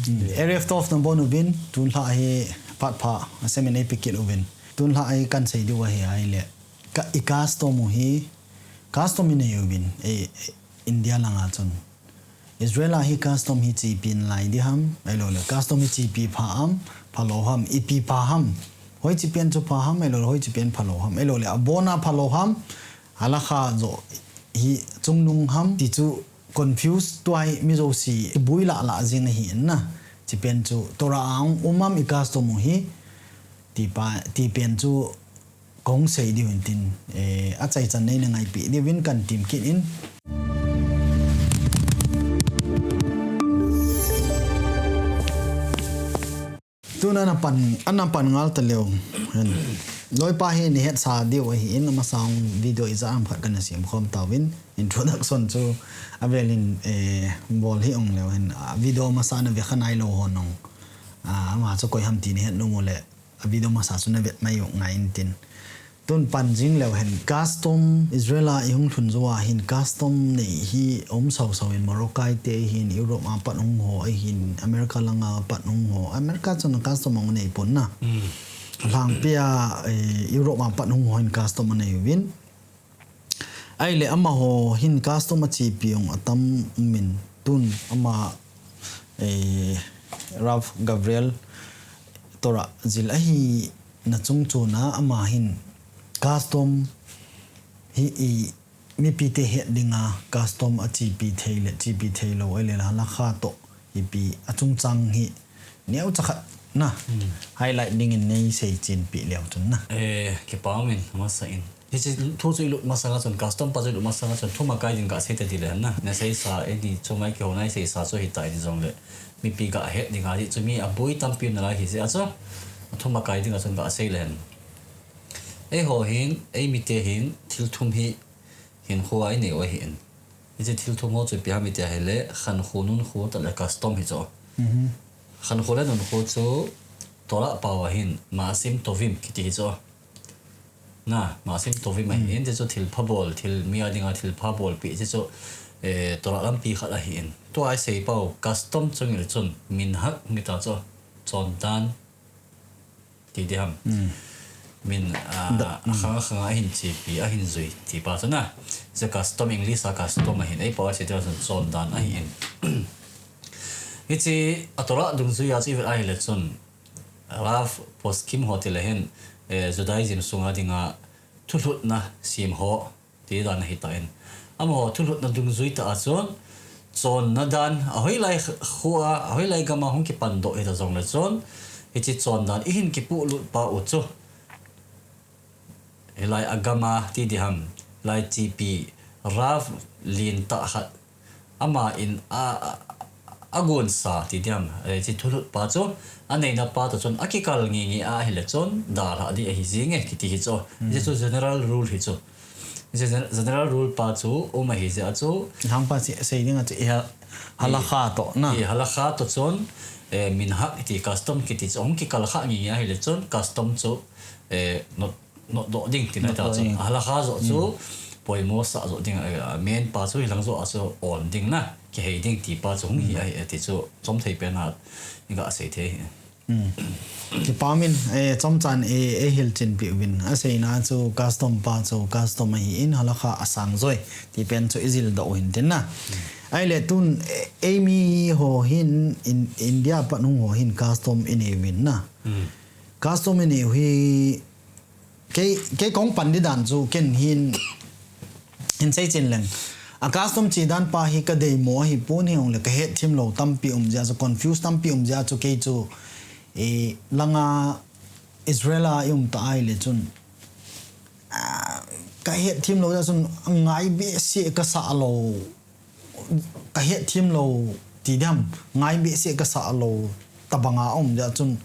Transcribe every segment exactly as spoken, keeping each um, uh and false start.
Erev Tov nabon uvin, tun lha hi phat pha, a semin ei pe kit uvin. Tun lha hi kan sei diu ahi ahile. Ka, i custom u hi, custom i nei uvin, ei, India langa chun. Israel a hi custom hi chepi nalai di ham, ahilou le custom hi chepi pha ham, phalou ham, ipi pha ham. Hoiche pen chu pha ham, ahilou le hoiche pen phalou ham, ahilou le abona phalou ham, halakha joh hi chungnung ham, ti chu confuse tuai mi jouse bui lah lah jing ahi in na. Hiche pen chu Torah a hung um am i custom u hi, ti pa, ti pen chu kong sei diu hin tin, eh, achaichan nei na ngaipi diuvin kan tim kit in. Tun ana pan, ana pan ngal ta leu. Hen. Loipa hi nei hetsa diu ahi in, amasa hung video ija am khat kana sem khom tauvin, introduction chu avel in, eh, bol hi ong leu hen. A video masa na ve kha nailou hon ong. A, ama chu koi ham ti nei het nom u le, a video masa chu na vet mai u ngai in tin. Tun pan jing leu hen custom Israel a i hung lhun jou a hin custom nei hi um sau sau in Moroccan te hin Europe a pat hung ho ahin America langa pat hung ho America chun custom hung nei pon na. Lhangpi a, eh, Europe a pat hung ho hin custom anei uvin. Ahile amaho hin custom achepi hung atam min tun ama, eh, Rav Gabriel Torah jil ahi na chung chun a ama hin custom hi i mipi te het dinga custom achepi thei le chepi thei lou ahile la halakha toh ipi achungchang hi neocha khat na highlight dingin nei sei chin pi leu chun na. Eh, kipa min masa in. Hiche thu chu i lut masanga chun, custom pa chu i lut masanga chun, thumakai din ka sei ta ti le na. Na seisa, eh, ni chu mai kiho na i seisa chu hita in jong le. Mipi ka het dinga hi chu mi aboi tampi na lai hi se a chu. Thumakai dinga chun ka sei le. Eiho hin, ei mite hin, thil thum hi, hin khu a i nei u ahi in. Hiche thil thum ho chu ipi ham i ti ahile, khan khu, nun khu, tah le custom hi chu. Khan khu le nun khu chu, Torah pao a hin, Maasim Tovim kiti hi chu. Na, Maasim Tovim ahi in, hiche chu thil pha bol, thil mi a dinga thil pha bolpi, hiche chu, eh, Torah lampi khat ahi in. Tua i sei pau, custom chung le chun, minhag nge ta chu, chondan, ti di ham. Min, ah, akhang akhang a ahin chepi, ahin jui, ti pa chu na. Hiche custom, English a custom ahin, ei pao a sei ti chun chondan ahi in. Hiche a Torah dungjui a chu i vet ahile chun, Rav Poskim ho ti le hin, eh, Judaism sunga dinga thulhutna sem ho ti dan ahi ta in. Amaho thulhutna dungjui tah a chun, chonna dan, a hoilai khu a, a hoilai gam a hung kipan doh hita jong le chun, hiche chondan i hin kipuilut pa u chu. Hilai a gam a ti di ham, hilai chepi Rav lentah khat. Ama in a, a, a gonsa ti di ham, eh, hiche thulhut pa chu, a neina pa toh chun, a kikal nge nge ahile chun, dalha di ahi jing e, kiti hi chu. Hiche chu general rule hi chu. Hiche gen-, general rule pa chu, um ahi jeh a chu. Lhangpa sei, sei ding a chu, i ha-, halakha toh na. I halakha toh chun, eh, minhag kiti custom kiti chu, hung kikal kha nge nge ahile chun, custom chu, eh, not notdoh ding, ti nai ta chu. Notdoh ding. Halakha joh chu, poimo sah joh ding, a, main pa chu hilang joh a chu on ding na, kihei ding ti pa chu hung hi ahi, ti chu chomthei pen a, i ga sei thei hi. Kipa min, eh, chomchan, eh, ei hilchin pi uvin. A seina chu custom pa chu custom ahi in halakha a sang joi, ti pen chu i jil doh u hin tin na. Ahile tun, eh, eimi ho hin in, India pat hung ho hin custom i nei uvin na. Custom i nei u hi, Kei, kei kong pan di dan chu ken hin, hin sei chin leng. A custom che dan pa hi ka deimo ahi pon hi ong le ka het thim lou tampi um jeh a chu confuse tampi um jeh a chu kei chu, eh, langa Israel a i um ta ahile chun, ah, ka het thim lou jeh a chun ngai behseh ka sa lou. Ka het thim lou ti diam, ngai behseh ka sa lou tabang a um jeh a chun,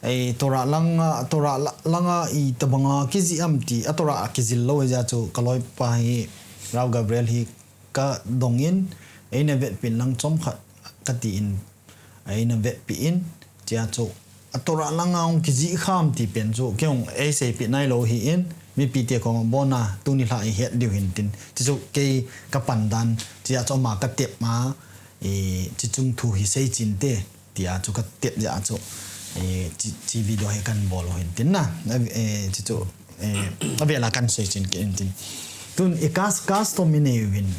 ei, Torah langa, Torah la-, langa i tabang a kijih am ti, a Torah a kijil lou jeh a chu ka loipa hi Rav Gabriel hi ka dong in, ei na vetpi in lang chomkhat ka ti in, Eina vetpi in, tia chu, a Torah langa hung kijih kham ti pen chu, kei hung ei seipeh nailou hi in, mipi te koma bon a, tuni lha i het diu hin tin. Ti chu kei ka pan dan, tia chu ama ka tep ma, i, chi chung thu hi sei chin te. tia chu ka tep ja chu, eh, chi, chi video hi kan bol u hin tin na. Eh, chi chu, eh, a vela kan sei chin ke in tin. Tun i cus-, custom i nei uvin.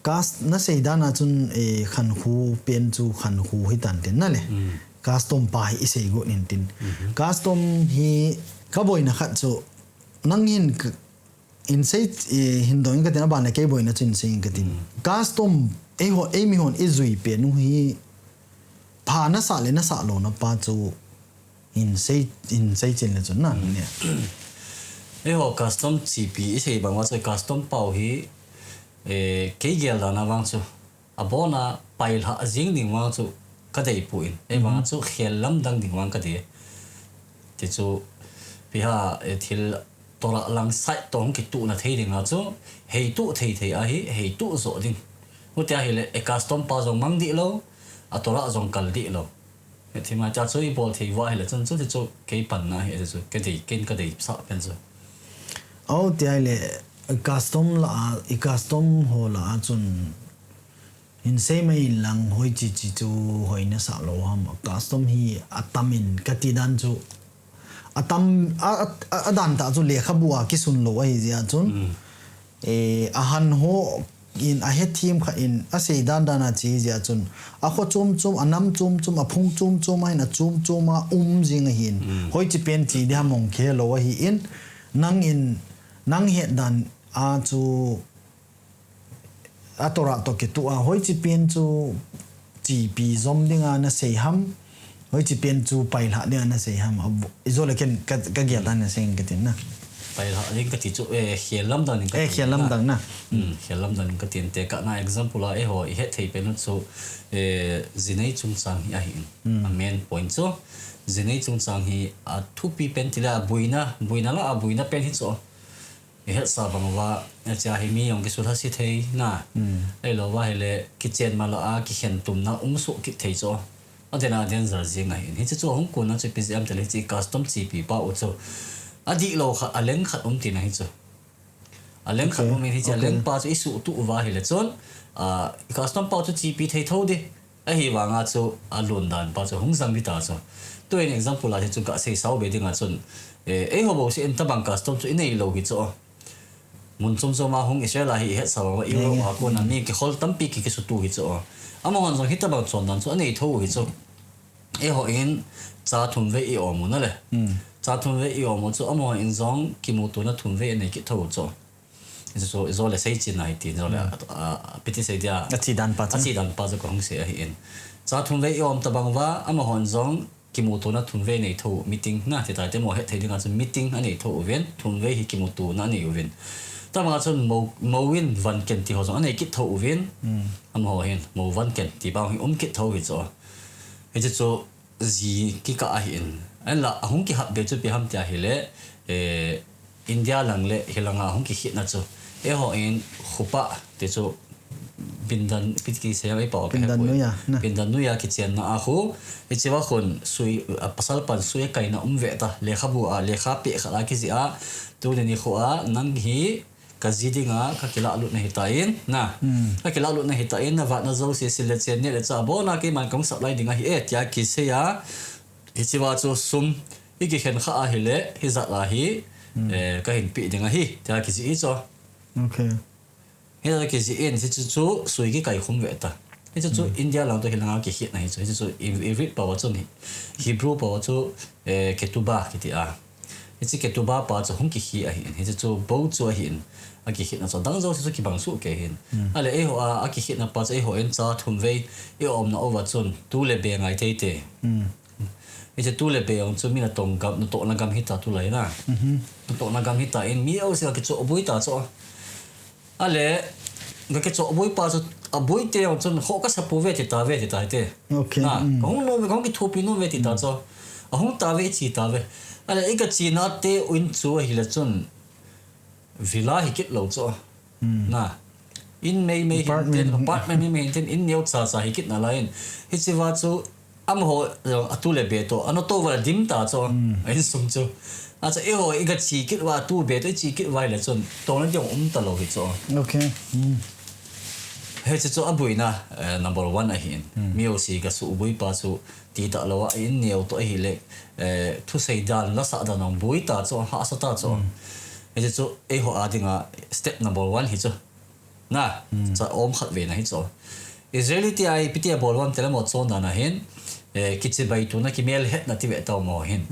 Cus-, na sei dan a chun, eh, khankhu pen chu khankhu hi tan tin na le. Mm. Custom pa hi i sei got in tin. Mhm. Custom hi ka boina khat chu nang hin k-, in sei, eh, hin dong in ka tin, a ban le kei boina chu in sei in ka tin. Mm. Custom, ei ho, ei mi hon i jui pen u hi pha na sa le na sa lo na pa chu in sei, in sei chin le chun na, mm, ne. Ei ho custom chipi i sei bang uva chu custom pau hi, eh, kei gel dan a vang chu a bon a pailha jing ding vang chu ka dei poi. Ei vang, mhm, chu khel lamdang ding vang ka dei. Ti chu, pi ha, eh, thil Torah lang side toh hung kituh na thei ding a chu, hei tuh thei thei ahi, hei tuh jo ding. Hutia hile, eh, custom pa jong mang dih lo, a Torah jong kal dih lo. Hiti ma cha chu i bol thei uva hile chun chu ti chu kei panna hi chu ka dei, ken ka dei sa pen chu. Au, tia hile custom la a, i custom ho la a chun hin sei mai in lang hoi chi chi chu hoi na sa lo ham. Custom hi a tam in ka ti dan chu a tam a, a, a, a dan ta chu lekhabu a kisun lo ahi jia chun. Mm. Eh, a han ho in a hethem kha in a sei dan dan a chi jia chun a kho chum chum, a nam chum chum, a phung chum chum a hin a chum chum a um jing ahin. Mm. Hoi chi pen chi dia mong khe lo ahi in nang in nang het dan a chu a Torah toh kituh a hoi chi pen chu chipi jom ding a na sei ham. Hoi chi pen chu pailha ding a na sei ham. A bu-, i jo le ken ka, ka gel dan na sei in ka tin na. Pailha ding ka ti chu, eh, khel lamdang ding ka, eh, tin khel na. Lamdang na. Hmm, khel lamdang ding ka tin te ka na example a, eh, ho, i het thei pen chu, eh, jinei chungchang hi ahi in. Hmm. A main point chu, jinei chungchang hi a thupi pen ti la, a buina, buina la, a buina pen hi chu. I het sa bang uva, a chia hi mi jong kisulha si thei na. Hmm. Ei lo uva hile, kichen ma la a, kikhen tum na, um suh kit thei chu. A den a den jar jing ahi in. Hichi chu hung kun a chu pi jam te le hichi custom chipi pa u chu. A dih lo khat, a leng khat um ti na hi chu. A leng khat, okay, um in hichi, okay, a leng pa chu i suh tuh uva hile chun, a, custom pa chu chipi thei tho di. Ahi vang a chu a lun dan pa chu hung jang di ta chu. Tu in example a hichu ka sei sau be ding a chun, eh, ei ho bo si in tabang custom chu i nei lo hi chu. Mun chom chom a hung Israel a hi i het sa uva, Europe a kon a mi kikhol tampi ki, kisutu hi chu. Amahon jong hitabang chondan chu a nei tho hi chu. Ei ho in cha thum vei i om u na le. Hmm. Cha thum vei i om u chu amahon jong kimuto na thum vei a nei kit tho u chu. Hichu, hichu jo le sei chin a hi ti, jo le, hmm, a, a, a, piti sei dia. A chi dan pa chu. A chi dan pa chu ka hung sei ahi in. Cha thum vei i om tabang uva, amahon jong kimuto na thum vei nei tho u, meeting na, ti ta te mo het thei ding a chun meeting a nei tho uvin, thum vei hi kimuto na a nei uvin. Tabang a chun mo, mo in van ken ti ho jong a nei kit tho uvin. Hmm. Amaho hin, mo van ken ti bang hi um kit tho hi chu. Hichi chu ji kikah ahi in. Ahin la, a hung kihap be chu ipi ham ti ahile, eh, India lang le hi lang a hung kikhetna chu. Ei ho in khupa ti chu pindan, pit ki sei ei pa, pindan nuia, na. Pindan nuia kichenna a khu, hichi va khun sui, a pasal pan sui kaina um ve ta, lekhabu a, lekha peh khat a kijih a, tuni nikho a, nang hi, ka ji ding a, ka kilah lut na hi ta in, na. Hmm. Ka kilah lut na hi ta in, na vat na jouse, sil le chen, neh le chah, bon a keiman ka hung sap lai ding ahi e, tia kisei a, hichi va chu sum, i kikhen kha ahile, hijat a hi, hmm, eh, ka hin pe ding ahi, tia kijih hi chu. Okay. Hijat a kijih in, hichu chu, sui kikai khum ve ta. Hichu chu, hmm, India lang toh hi lang a kikhetna hi chu. Hichu chu, i, i rit pau a chun hi. Hebrew pau a chu, eh, ketubah kiti a. Hichi ketubah pa chu hung kikhi ahi in. Hichi chu bo chu ahi in. A kikhi na chu dang jouse chu kibang suh kei hin. Hmm. Ale ei ho a, a kikhi na pa chu ei ho in cha thum vei i omna uva chun tu le be ngai tei tei. Hmm. Hichi tu le be ong chu mi na tong gam, na tohna gam hi ta tulai na. Mhm. Na tohna gam hi ta in mi jouse a kichoh bui ta chu. Ale, ka kichoh bui pa chu, a bui te ong chun, kho ka sa pu ve ti ta ve ti ta hi te. Okay, na, mm. Ka hung nom ve, ka hung kithopi nom ve ti ta chu. A hung ta ve, i chi ta ve. Ale, i ka chi na te u in chu ahile chun, villa hi kit lo chu. Mm. Na, in mei mei hin tin, apartment, apartment mei mei hin tin, in neo cha cha hi kit na lai in. Hichi va chu, Amaho, eh, a tu le be toh, a na toh va la dim ta chu, hmm, a insung chu. A chu, eiho, i ka chi kit va, tu be toh, i chi kit va le chun, tohna ding um ta lo hi chu. Okay. Hmm. Hiche chu abuina, eh, number one ahin. Mi jouse kasuhboi pa chu titah lou a, in neo toh ahile, eh, thusei dan, lasah dan jong boi ta chu, hahsa ta chu. Hiche chu eiho a dinga step number one hi chu. Na, cha-om khat veina hi chu. Israel te a ipi ti abol uvam tile mo chon dan ahin, eh, kichibai tuna, kimelhetna ti ve tau mo hin.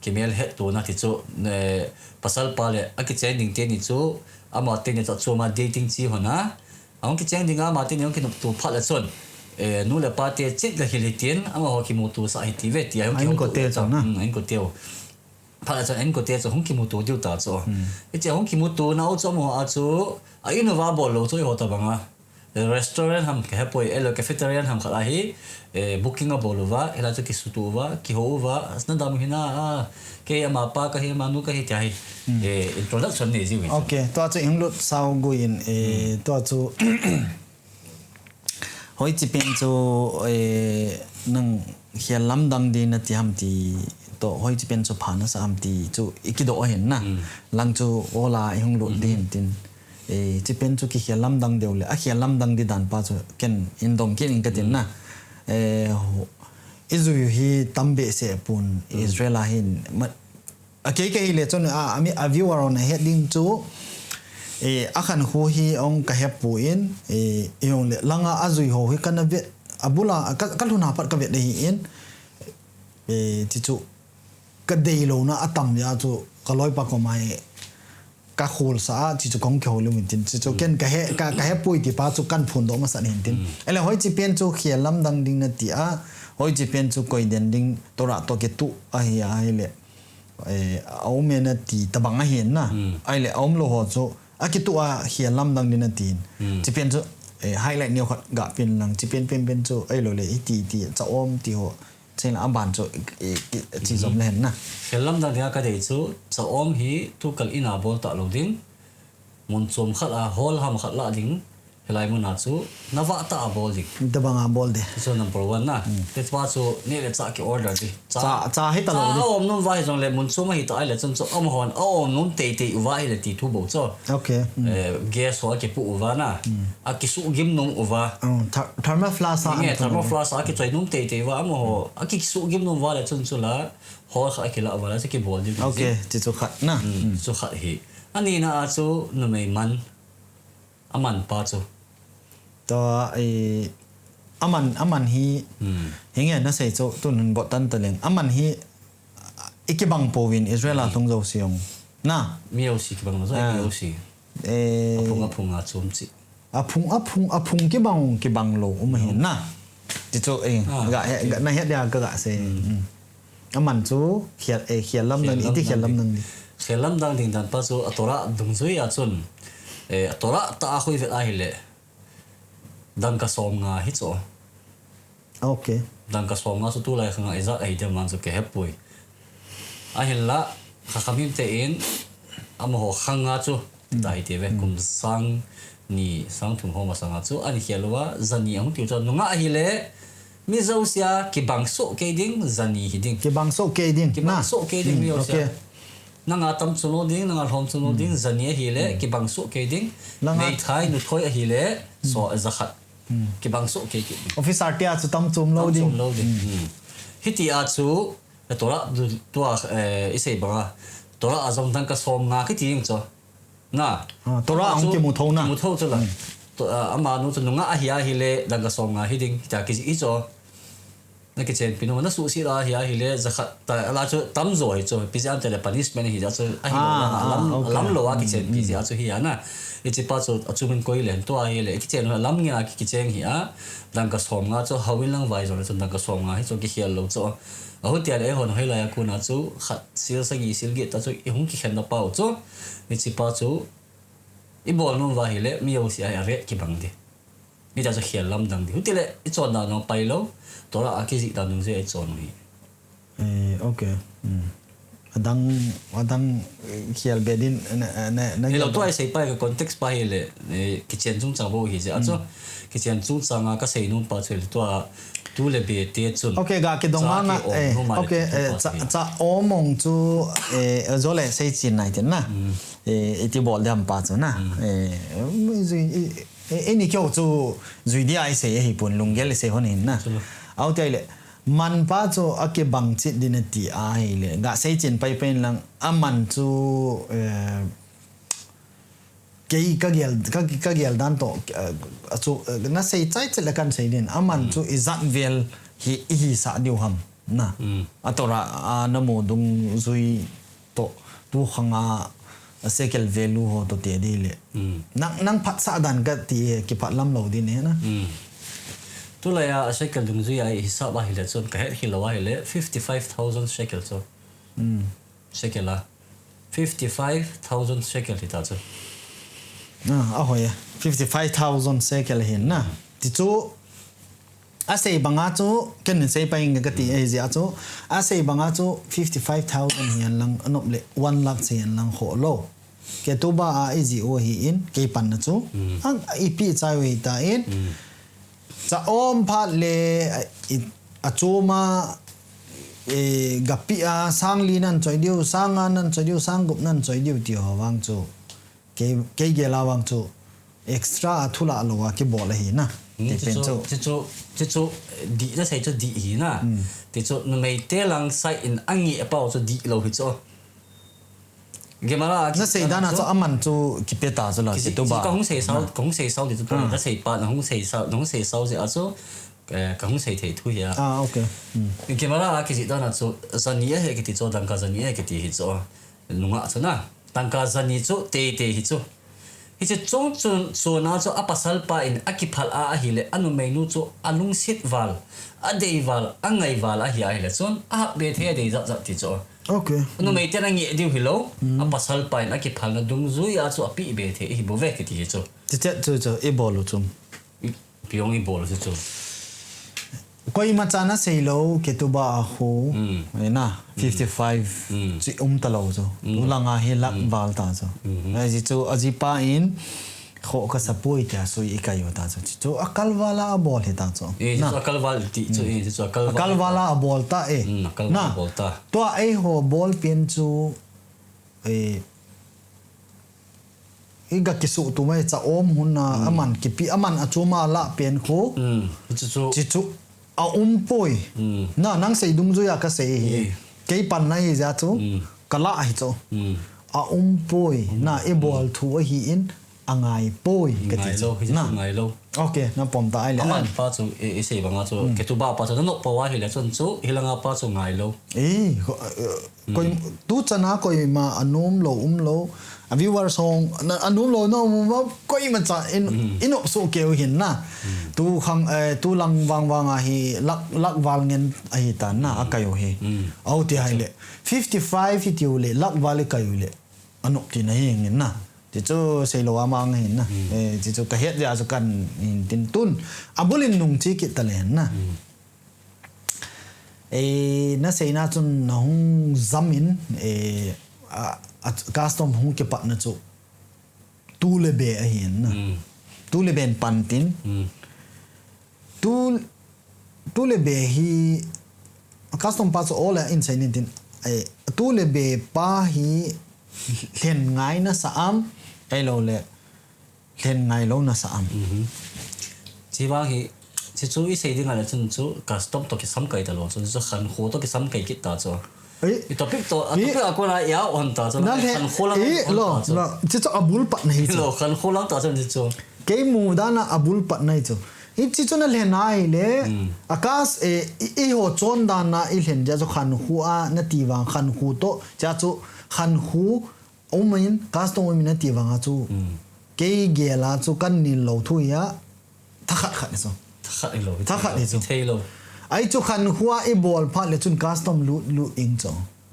Kimelhet tuna ti chu, eh, pasal pa le akichen ding teni chu, ama teni chu achoma dating chi hon a, ahung kichen dinga, ama teni ahung kinopto phat le chun, eh, nu le pa te chit le hil hitin, amaho kimuto sah hiti ve ti a, ahung kihoto ve chu. Hmm, ahung koteu. Phat le chun ahung kote chu hung kimuto diu ta chu. Hiche hung kimuto nau chu amaho a chu, a in uva abol lou chu eiho tobanga. Restaurant ham kahepoi, ahilou cafeteria ham khat ahi, eh, booking abol uva, hilai chu kisuto uva, kihou uva, nadam hina, a, kei amapa kahi, amanu kahi tia hi, eh, introduction nei jiu hi chu. Ok, tua chu ihung lut sau gui in, eh, tua chu hoiche pen chu, eh, nang khel lamdang ding nati ham ti toh, hoiche pen chu pha nasa ham ti chu ikidoh ahin na. Lang chu ola ihung lut ding hin tin. Eh, hiche pen chu kikhel lamdang diu le, akhel lamdang ding dan pa chu ken in dong kit ing katin na. Eh, ijui u hi tam behseh pon Israel a hin, ma, akei kahile chun a, a mi, a viewer hon ahet ding chu, eh, akhankho hi ahung kahepoi, eh, ijongle langa ajui ho hi kana vet, abula ka, kalhun a pat kavet ahin, eh, ti chu kadeilouna atam jeh a chu kaloipa koma hi kakholsah a, ti chu kahung kihou lou in tin, ti chu ken kahe, ka, kahepoi ti pa chu kahin phondoh masat in tin. Ahile hoiche pen chu khel lamdang ding nati a, hoiche pen chu koi den ding, Torah toh kitoh ahi a, ahile, eh, aum e nati tobang ahin na. Ahile aum lou ho chu akitoh a khel lamdang ding natin. Hiche pen chu, eh, highlight neo khat gapen lang, hiche pen, pen, pen chu ahilou le hiti, ti, cha-om ti ho. Chule aban chu, i, i, chi jom le hen na. Khel lamdang dinga kadei chu, cha-om hi tukal in a bol talou ding. Mun chom khat a, hall ham khat lah ding. Hilai mun a chu, navah tah a bol ding. Tobang a bol ding. Chu number one na. Hiche pa chu, neh le chah ki order ding. Cha, cha, cha hi talou ding. Cha aum nom uva hijongle, mun chom ahi ta ahile chun chu, amahon aum nom teitei uva ahile ti thu bou chu. Ok. Eh, gas ho akipoh uva na. Akisuhgim nom uva. Oh, ther-, thermal flask a. Nge, thermal flask a akichoi nom teitei uva, amaho. Akisuhgim nom uva le chun chu la, hall khat akilah uva le chu kibol diu. Ok, ti chu khat na. Chu khat hi. Anina a chu numei man. Aman pa chu. Tua, eh, aman, aman hi, hinge nasei chu, tun hin bot tan taleng. Aman hi, ikibang pouvin Israel a lhung jouse jong. Na? Mi jouse kibang lou, mi jouse. Eh, aphung, aphung a chom chi. Aphung, aphung, aphung kibang, kibang lou, um ahin na. Ti chu, eh, ga, eh, ga, nahet dia ka ga sei. Aman chu, khel, eh, khel lamdang, iti khel lamdang ding. Khel lamdang ding dan pa chu, a Torah dungjui a chun, eh, a Torah tah a khui vet ahile, dangka som nga hi chu. Ok. Dangka som nga chu tulai khang a ijat ahi dem vang chu kahepoi. Ahinla, Chachamim te in, amaho khang nga chu, tai ti ve, kum sang ni, sang thum ho masang a chu, ahin khel uva, jani ahung tiu chu, nungah ahile, mi jouse a, kibang soh kei ding, jani hi ding. Kibang soh kei ding. Kibang soh kei ding, mi jouse a. Nanga tam chom lou ding, nanga lhom chom lou ding, jani ahile, kibang soh kei ding. Meithai, nuthoi ahile, so, jakhat. Kibang soh kei kit ding. Officer tia chu tam chom lou ding. Tam chom lou ding. Hiti a chu, Torah tu, tua, eh, isei banga. Torah a jong dangka som nga kiti jeng chu. Na. Ah, Torah a hung chu kimu tho na. Kimu tho chu la. To, ah, amanu chu nungah ahi ahile, dangka som nga hi ding, tia kijih hi chu. Nakichenpi nom, nasuhset ahi ahile, jakhat, ta, ala chu tamjo hi chu, ipi jeh ham itile punishment ahi jeh chu, ahilou langa, lam, lamlou a kichenpi jeh chu hi a na. Hiche pa chu, achu min koi le, tua ahile, kichen lam ngen a ki, kicheng hi a, dangka som nga chu, houin lang vai jongle chu, dangka som nga hi chu, kikhel lou chu. Ahutia le, eihon hoilai a kona chu, khat sil sagi sil get ta chu, ihung kikhen na pau chu, hiche pa chu, ibol nom uva ahile, mi jouse a, a rate kibang ding. Hitia chu khel lamdang ding. Hutile, ichon dan jong pai lou. Torah a kijih dan dungjui a ichon u hi. Eh, ok. Hmm. Adang, adang, eh, khel be din, na, na, na, hilou, tua isei pa hi ka context pa hile, eh, kichen chungchang bou hi jeh a chu. Kichen chungchang a kasei nom pa chu hile tua, tu le be te chun. Ok, ga kidong cha nga, eh, ok, eh, cha, cha-om mong chu, eh, jole sei chin nai tin na. Eh, iti bol ding ham pa chu na. Eh, um, i, i, E, eini keu chu jui dia isei ahipon, lunggel isei hon hin na. Chule. Aute le, man pa chu akibang chit din ati ahile, gasei chen paipai lang, aman chu, eh, kei kagel, ka, kagel dan toh, eh, achu, eh, nasei chai chai le kansei din, aman chu ijat vel hi, ihisah diu ham, na. Atorah, a, namu dungjui toh, tu khang a, a shekel value ho toh te di le. Nang, nang phatsah dan kati e, kiphat lam lou din e na. Tulai a, a shekel dungjui a ihisap ahile chun, kahet hilou ahile, fifty five thousand shekel chu. Shekel a. Fifty five thousand shekel hita chu. Ah, ahoi e. Fifty five thousand shekel hin na. Tichu, asei banga chu, ken sei pai nge kati e jia chu. Asei banga chu, fifty five thousand hihen lang, anop le, one lakh hihen lang ho lou. Ketubah a iji u ahin, kei panna chu. Ang ipi chai u hita in. Cha-om phat le, a, i, achom a, e, gapi a, sang li nan choi diu, sang nga nan choi diu, sang gup nan choi diu ti ho vang chu. Kei, kei gel a vang chu. Extra a thulah lou a kibol ahi na. Ti pen chu. Tichu, tichu, tichu, di nasei chu di hi na. Tichu, numei te lang sai in angi a pau chu di lou hi chu. Gemara a nasei dan a chu aman chu kipe ta chu la, kichi, ketubah. Kahung sei sau, kahung sei sau ti chu, nasei pa, nahung sei sau, nahung sei sau jeh a chu, eh, kahung sei thei thu hi a. Ah, okay. Gemara a kichi dan a chu, zani ahi kiti chu, dangka zani ahi kiti hi chu, nungah chu na. Dangka zani chu, tei tei hi chu. Hiche chung chun, chun a chu a pasal pa in a kiphal a ahile, a numeinu chu a lungset val, a dei val, a ngai val ahi ahile chun, a hap be thei a dei jat jat ti chu. Okay. A numei ten a ngeh diu hilou, a pasal pa in a kiphalna dungjui a chu a peh be thei ahi bou ve kiti hi chu. Tichu chu chu, i bol u chu. Piong i bol chu chu. Koima chan a sei lou, ketubah a khu, e na, fifty five, chu um ta lou chu. Tu lang a hi lakh val ta chu. Aji chu, aji pa in, kho ka sapui tia sui i kai u ta chu. Chu a kalval a a bol hi ta chu. E, na. Chu a kalval ti chu, e, chu a kalval. A kalval a a bol ta e. A kalval a bol ta. Tua eiho bol pen chu, e, I ga kisuh tu mai cha-om hun a, aman kipe, aman achom a lah pen khu. Hichu chu. Hichu chu a um poi. Na, nang sei dungjui a ka sei hi. Kei panna hi jeh chu. Ka lah hi chu. A um poi. Na, i bol thu ahin a ngai poi ka ti chu. Ngai lou, hichu chu ngai lou. Okay, na pom ta ahile. Aman pa chu, i, i sei banga chu, ketubah pa chu, na nop pou ahile chun chu, hilanga pa chu ngai lou. E, ko, eh, koi, tu chan a koima a nom lou, um lou, a viewers hon, na, a nom lou, na um, um, koima cha, in, i nop soh keu hin na. Tu khang, eh, tu lang vang vang a hi, lakh, lakh val ngen ahi ta na, a kai u hi. Au ti ahile. Fifty five hi tiu le, lakh val i kai u le. A nop tina hi ngin na. Ti chu sei lou a mang hin na. E, ti chu ka het dia chu kan hin tin tun. A bul in nung chi kit ta le hin na. E, na seina chun na hung jam in, e, a, a, custom hung kipatna chu. Tu le be ahin na. Tu le be in pan tin. Tu, tu le be hi, custom pa chu ole in sei nin tin, eh, tu le be pa hi lhen ngai nasa am, ahilou le, lhen ngai lou nasa am. Chi vang hi, chi chu i sei ding a le chun chu custom to kisam kai ta lou, chu chu khankho to kisam kai kit ta chu. I topic to, a topic a kona i a on ta chu, na le, khankho lang i on ta chu. Chi chu a bul patna hi chu. Lo, khankho lang ta chu chi chu. Kei mu dan a a bul patna hi chu. Hichi chu na lhen ahile, a kas, e, i, i ho chon dan a i lhen dia chu khankho a na ti vang khankho to, chia chu khankho um in, custom um in na ti vang a chu. Kei gel a chu kan nil lou thu hi a, thakhat khat hi chu. Thakhat hi lou. Thakhat hi chu. Thei lou. Ahi chu khankho a i bol phat le chun custom lut, lut ing chu.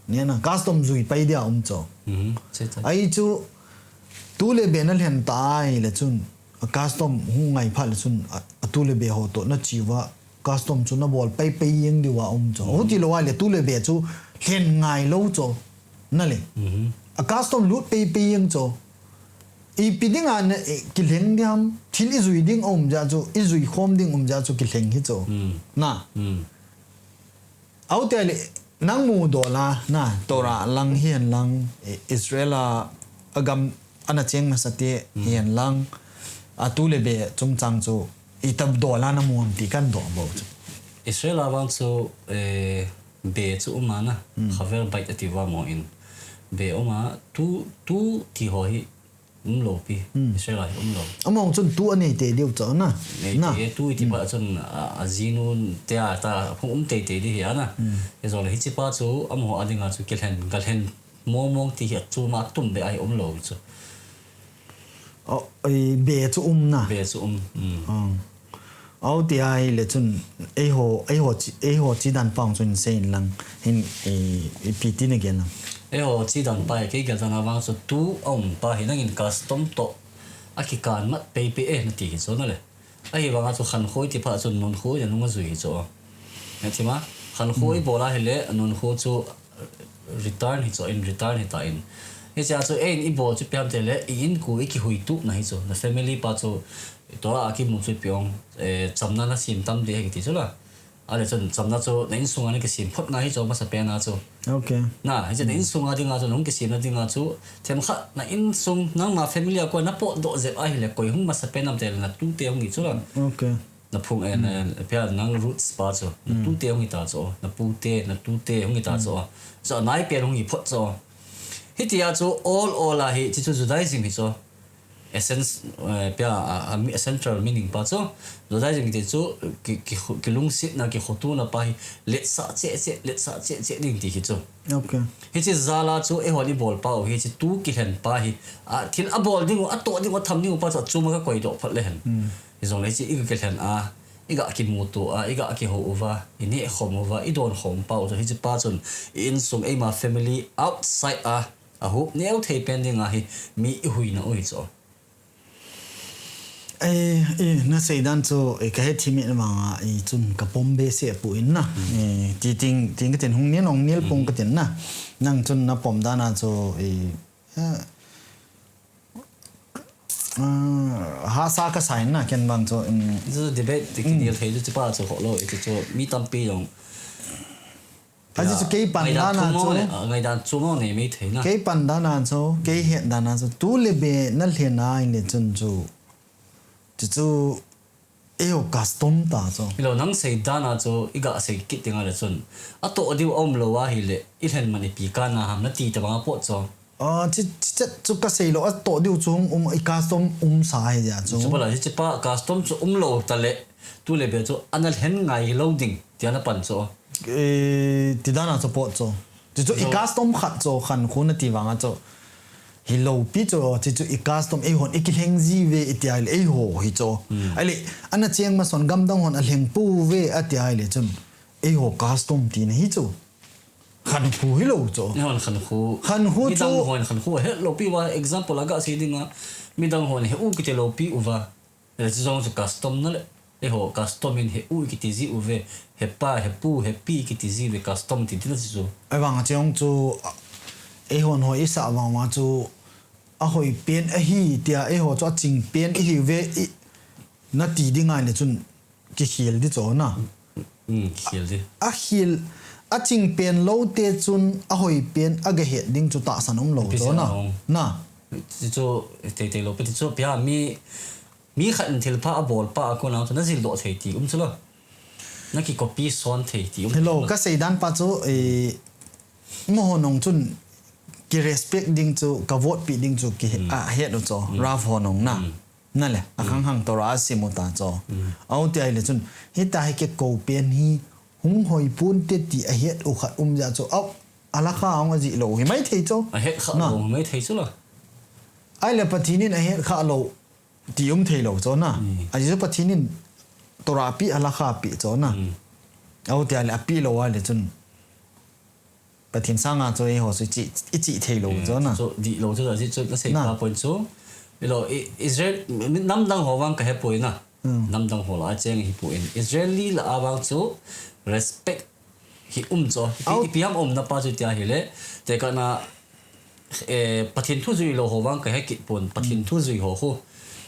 Nena, custom jui pai dia um chu. Ahi chu, tu le be na lhen ta ahile chun, a custom hung ngai phat le chun, a, a tu le be ho to na chi uva, custom chu na bol pai pai jeng diu a um chu. Huti lou ahile tu le be chu lhen ngai lou chu. Na le. A custom lut pai pai jeng chu. Ipi ding a na, e, kilheng ding ham, thil i jui ding um jeh chu, i jui khom ding um jeh chu kilheng hi chu. Na. Aute le, nang mu dol a, na, Torah lang hihen lang, I-, Israel a, a gam, ana cheng nasa te hihen lang, A tu le be chungchang chu itobang dola namu ham ti kahin doh bou chu. Israel a vang chu, eh, be chu um a na. Hmm. Chaver bait ati uva mo in. Be um a, tu, tu ti ho hi umlou pi. Hmm. Israel a hi umlou. Amahon chun tu anei tei diu chu na. Nei na. Tei tu iti pa chun a, a jinu te a ta hung um tei tei di hi a na. Hmm. Hijong le hiche pa chu amaho a dinga chu kilhen, galhen mong mong ti hi a chu ma tum be a hi umlou chu. Oh, eh, be chu um na. Be chu um. Mm. Oh. Aw, ti ahile chun, eiho, eiho chi, eiho chi dan pa hung chun sei in lang, hin, eh, ipi ti nagel lang. Eiho chi dan pa hi, kei gel dan a vang chu tu a um pa hi nangin custom toh, akikan mat pei pei e nati hi chu na le. Ahivanga chu khankhu iti pa chun nunkhu nanung ajui hi chu. Nati ma, khankhu ibol ahile, nunkhu chu return hi chu, in return hita in. Hichea chu, eh, in ibol chu ipi ham tile, i inko ikihuitup na hi chu. Na family pa chu, tua akimu chu ipi ong, eh, chamna nasem tam di ahi kiti chu la. Ale chun, chamna chu, na insunga nakisem phot na hi chu, masapen a chu. Okay. Na, hiche na insunga dinga chu, nahung kisemna dinga chu, themkhat, na insung, nangma family a koi, napotdoh jep ahile, koi hung masapen ham tile, na tute hung hi chu la. Okay. Na phung, eh, na, pia nang roots pa chu. Na tute hung hita chu. Na pute, na tute hung hita chu. Chu anai pen hung hi phot chu. Hitia chu all, all a hi, hiche chu Judaism hi chu. Essence, eh, pia a, a mi-, a central meaning pa chu. Judaism kiti chu ki, ki, kilungsetna, kikhotona pa hi letsah cheh cheh, letsah cheh cheh ding ti hi chu. Okay. Hiche jal a chu eihon ibol pa u hi, hiche tu kilhen pa hi. A, thil abol ding u, atoh ding u, atham ding u pa chu achom a kakoidoh phot le hen. Hmm. Hijongle hiche i kilhen a, i ga kimuto a, i ga kihou uva, i nehkhom uva, i donkhom pa u chu hiche pa chun i insung eima family outside a, ahup neo thei pen dinga hi mi i huina u hi chu. Eh, eh, nasei dan chu, eh, kahet thim in vanga, eh, chun kapom behseh poi na. Hmm. Eh, ti ting, ting katin hung nil, hung nil pong katin na. Nang chun napom dan a chu, eh, eh, Ah, hahsa kasa in na, ken vang chu, um, chu debate ti kinel thei chu, hiche pa chu kholou, hiche chu mi tampi jong. Hiche chu kei pan dan a chu, ngaidan chu mo nei, ah, ngaidan chu mo nei mei thei na. Kei pan dan a chu, kei het dan a chu, tu le be nalhen a ahile chun chu. Chu chu, Eiho custom ta chu. Hilou, nang sei dan a chu, i ga sei kit ding ahile chun. Atoh diu aum lou ahile, i lhen man ipi kana ham nati tabang a pot chu. Ah, chi, chi chet chu kasei lou, atoh diu chu um, i custom umsa ahi jeh chu. Chu bala, hiche pa custom chu umlou tale, tu le be chu, ana lhen ngai lou ding, tia na pan chu. Eh, ti dan a chu pot chu. Chu chu i custom khat chu, khankhu nati vang a chu. Hilou pi chu, chu chu i custom eihon i kilheng ji uve i ti ahile eiho hi chu. Hmm. Ahile, ana cheng mason gamdang hon alheng pouve a ti ahile chun. Eiho custom tina hi chu. Khankhu hilou chu. Eihon khankhu. Khankhu chu. Midang hon khankhu ahet lou pi uva, example a ga sei ding a. Midang hon he u kiti lou pi uva. Hiche jong chu custom na le, eiho custom in he u kiti ji uve, he pa, he pu, he pi kiti ji uve, custom ti ti na chu. Ahivang a chu jong chu, a, eihon hoi i sah vang vang chu, ahoi pen ahi tia, eiho chu aching pen ihi uve, i, nati ding ahile chun kikhel di chu na. Hmm, kikhel di. Akhel, aching pen lou te chun ahoi pen aga het ding chu tahsan umlou chu na. Ipi jeh a um. Na. Ti chu, tei tei lou, pi ti chu, pia mi, Mi khat in thilpha abol pa a kona chu na jildoh thei ti um chu lo. Na ki copy son thei ti um chu lo. Hello, ka sei dan pa chu, eh, mo ho nung chun ki respect ding chu, ka vote pi ding chu ki he-, hmm, a het u chu, hmm, Rav ho nung na. Hmm. Na le, a, hmm, khang khang Torah a sim u ta chu. Hmm. Au ti ai le chun, hita hi ke ko pen hi, hung hoi pun te ti a het u khat um ja chu. Au, a la kha hung a ji lo hi mai thei chu. A het kha lo hi mai thei chu lo. Ai le Pathen in a het kha lo. Ti um thei lo chu na. Hmm. Ajeh chu Pathen in Torah pi a la kha pi chu na. Hmm. Au ti a le a pi lo a le chun. Pathen sanga chu eiho chu i chi, i chi thei lo chu na. Hmm. Chu di lo chu, ajeh chu na sei pa point chu. Ilo, i, Israel, nam dang ho vang ka he poi na. Hmm. Nam dang ho la a cheng hi poi. Israel li la a vang chu respect hi um chu. Ipi, au, ipi ham um na pa chu ti a hi le. Te ka na Eh, Pathen thu jui lo ho vang ka he kit pon, Pathen, mm, thu jui ho khu.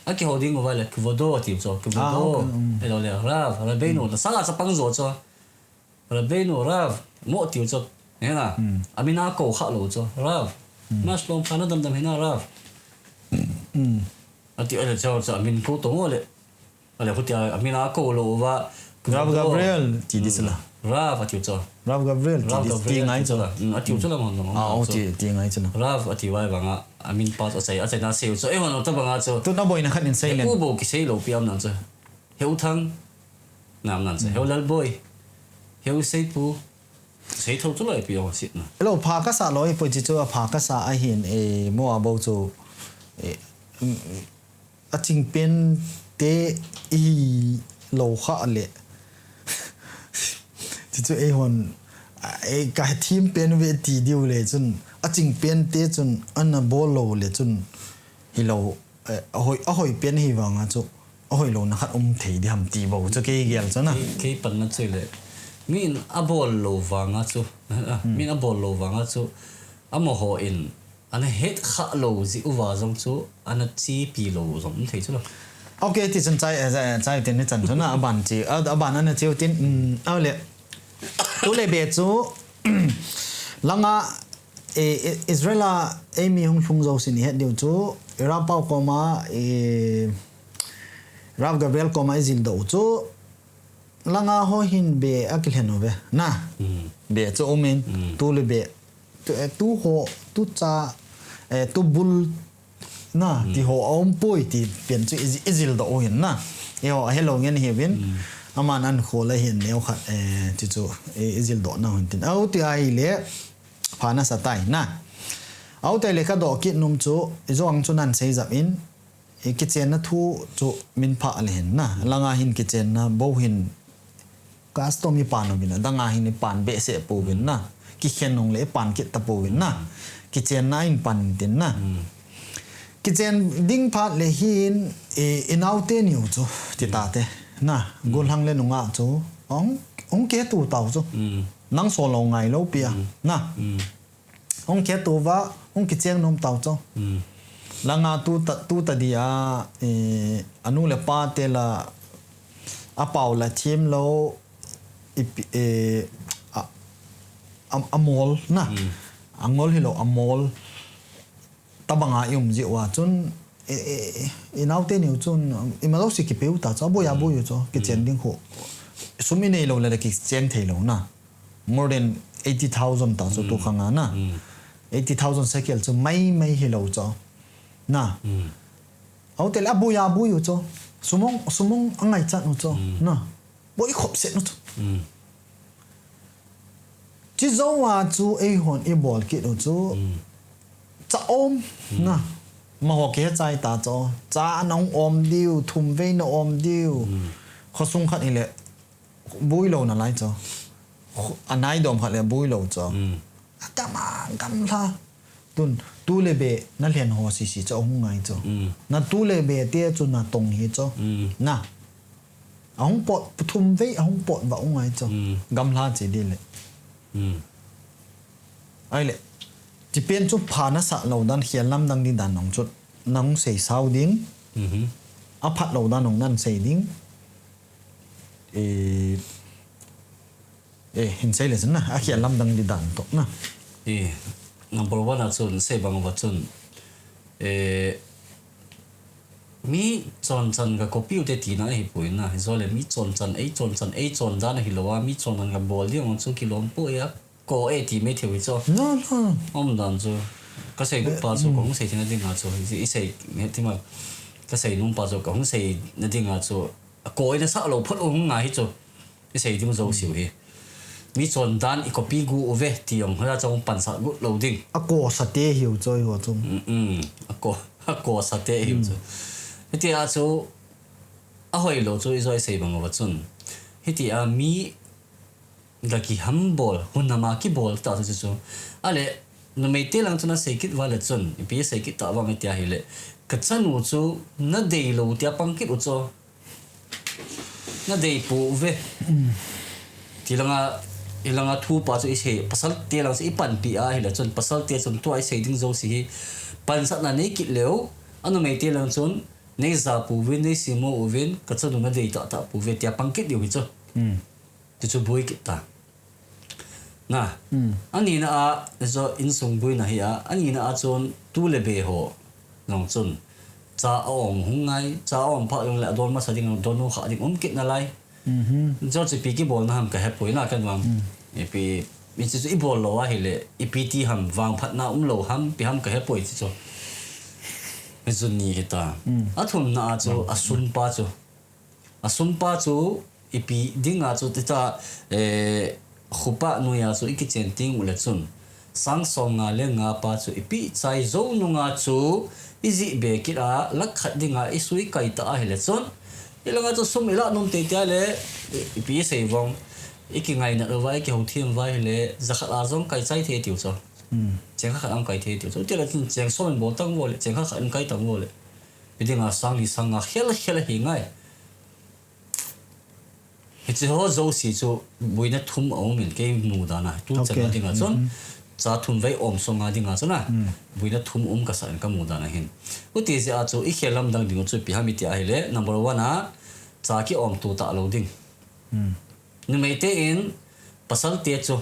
A kiho ding uva le, kvodo a tiu chu, kvodo. Ah, okay, mm. Elo le, Rav, Rabbeinu, mm, na sanga chapang jo chu. Rabbeinu, Rav, mo tiu chu. He na, mm, a min a ko kha lo chu, Rav. Mm. Ma shalom, pha na dam dam hi na, Rav. Mm. Ati ale chao cha amin ko tong ole. Ale khutia amin a ko lou va. Rav Gabriel ti di sala. Rav atiu cho. Rav Gabriel ti Rav di, ti Gabriel ngai atiu cho. Cho la. Mm, atiu cho la mon. Ah, oh, ti, ti ngai cho la. Rav ati vai vanga amin pa cho sai, achai na sei cho. Eh, hon ta vanga cho. Tu na boina khat in sei len. U bo ki sei lou pi am nan cho. Heu thang. Nam nan cho. Heu lal boi. Heu sei pu. Sei thou chu lai pi ong sit na. Lo pha ka sa loi poi chi chu a pha ka sa a hin, eh, mo a bo chu, eh, mm, a ching pen te i lo kha le. Chi chu ei hon, a, ei ka thim pen ve ti diu le chun, a ching pen te chun ana bol lo le chun hi lo. Eh, a hoi, a hoi pen hi vanga chu, a hoi louna khat um thei di ham ti bo chu kei gel chu na. Kei, kei panna chu le, min a bol lou vanga chu, a, min a bol lou vanga chu, amaho in, ana het kha lou ji uva jong chu, ana chi pi lou jong um thei chu lo. Ok, ti chun chai, eh, chai tin ni chan chu na, a ban chi, a, a ban ana chiu tin, um, a le, tu le be chu, langa, eh, eh, Israel a, eh, mi hung lhung jo sin i het diu chu, Iran pau koma, eh, Rav Gabriel koma i jil do chu, langa ho hin be a kilhen uve. Na, be chu umin, tu le be, tu, eh, tu ho, tu cha, eh, tu bul, na, ti ho a um poi ti pen chu i ji-, i jil do u hin na. Eiho a hello ngen hi vin. Aman an kho la hin neo khat, eh, ti chu i, i jil do na hin tin. Au ti ai le, pha na sa tai na. Au te le ka do kit num chu, i jo ang chu nan sei jap in, i kichenna thu chu min pha le hin na. Langa hin kichenna bo hin custom i pan uvin na. Danga hin i pan behseh pouvin na. Kikhen nung le i pan kit ta pouvin na. Kichenna in pan tin na. Kichen ding phat le hin i, i naute niu chu ti ta te. Na, gulhang le nunga chu. Ong, ong ke tu tau chu. Nang so lo ngai lo pia. Na. Hung khe tu va, hung kicheng nom tau cho. Langa tu ta, tu ta dia, eh, anu le pa te la, a pau la thim lo, i pi, eh, a, a, a mol na. A ngol hi lo, a mol. Tabanga i um ji wa chun, eh, eh, i naute niu chun, i ma lo si ki peu ta cho, a boi a boi cho, kichen ding ho. Sum i nei lo le kicheng thei lo na. More than eighty thousand ta chu tu khanga na. Eighty thousand shekel chu mai mai hi lo cho. Na. Au te le a bui a bui u cho. Sumong, sumong a ngai chan u cho. Na. Boi khop set u cho. Chi zo a chu ei hon i bol kit u chu. Cha om. Na. Ma ho ke chai ta cho. Cha nong om diu, thum vei na om diu. Khosung khat i le. Bui lo na lai cho. Khu-, a nai dom khat le bui lo cho. A gam a, gamla. Tun, tu le be na lhen ho si si cho hung ngai cho. Na tu le be te chu na tong hi cho. Na. A hung pot, thum vei a hung pot va hung ngai cho. Gamla che di le. Ai le. Ti pen chu pha na sa lo dan khial lam dang di dan nong chu. Nang sei sau ding. A phat lo dan nong nan sei ding. Eh, eh, hin sei le chun na, a khial lam dang di dan to na. Eh, number one a chun, sei bang va chun, eh, mi chon chan ka copy u te ti na hi pui na, hi zo le mi chon chan, ei chon chan, ei chon dan hi lo a, mi chon dan ka bol di ong chu ki lom pu ya. Ko e ti mai thei u hi cho. No, no. Om dan chu. Ka sei gu pa chu, ko hung sei thei na ding a chu. I sei, he ti ma. Ka sei nung pa chu, ko hung sei na ding a chu. Ko e na sa lo phot u hung ngai hi chu. I sei ding zo siu hi. Mi chon dan i copy gu u ve ti ong ha cha hung pan sa gu lo ding. A ko sa te hiu cho i ho chu. Mm, mm. A ko, a ko sa te hiu chu. Hiti a chu. A hoi lo chu i zo i sei bang u va chun. Hiti a mi Ga ki ham bol, hun hama ki bol ta chu chu. Ale, numei te lang chun a sei kit va le chun, ipi sei kit ta va me tia hi le. Ka chanu chu na dei lo tia pang kit u cho. Na dei pu ve. Ti langa, i langa thu pa chu i sei, pasal te lang chu i pan pi a hi le chun, pasal te chun tua i sei ding zo si hi. Pan sat na nei kit leo, a numei te lang chun, nei za pu vin, nei si mo u vin, ka chanu na dei ta ta pu ve tia pang kit diu hi chu. Ti chu bui kit ta. Na. Ani na a, zo insung bui na hi a, ani na a chun tu le be ho. Nong chun. cha a-om hung ngai, cha a-om phat jongle adon masa ding, adon u kha ding um kit nalai. Mhm. Chu chu ipi kibolna ham kahepoi na ken vang. Mm. Ipi, ichi chu ibol lou ahile, ipi ti ham, vangphatna umlou ham, ipi ham kahepoi chu chu. Hichu ni hita. Mm. Athumna a chu, mm, asum pa chu. Asum pa chu ipi dinga chu tita, eh, khupa noiya chu ikichen teng ule chun. Sang som nga le nga pa chu ipi chai jou nunga chu ijih be kit a, lakh khat dinga isui kai ta ahile chun. Ilanga chu sum ilah nom teitei le, i-, ipi isei vong. Ikingaina louva, ikihou them uva ahile, jakhat a jong kai chai thei tiu chu. Hmm. Cheng khat khat a kai thei tiu chu. Tile chun cheng som in bol tang vo le, cheng khat khat in kai tang vo le. Ipi dinga sang li sang nga khel khel ahi ngai. Hiche ho jouse chu buina thum aumin kei mu dan a. Tu chan a dinga chun, cha thum vei om sung a dinga chun a, buina thum um kasa in kamu dan ahin. Huti jeh a chu ikhel lamdang ding u chu ipi ham iti ahile, number one a, cha ki-om tu talou ding. Numei te in, pasal te chu,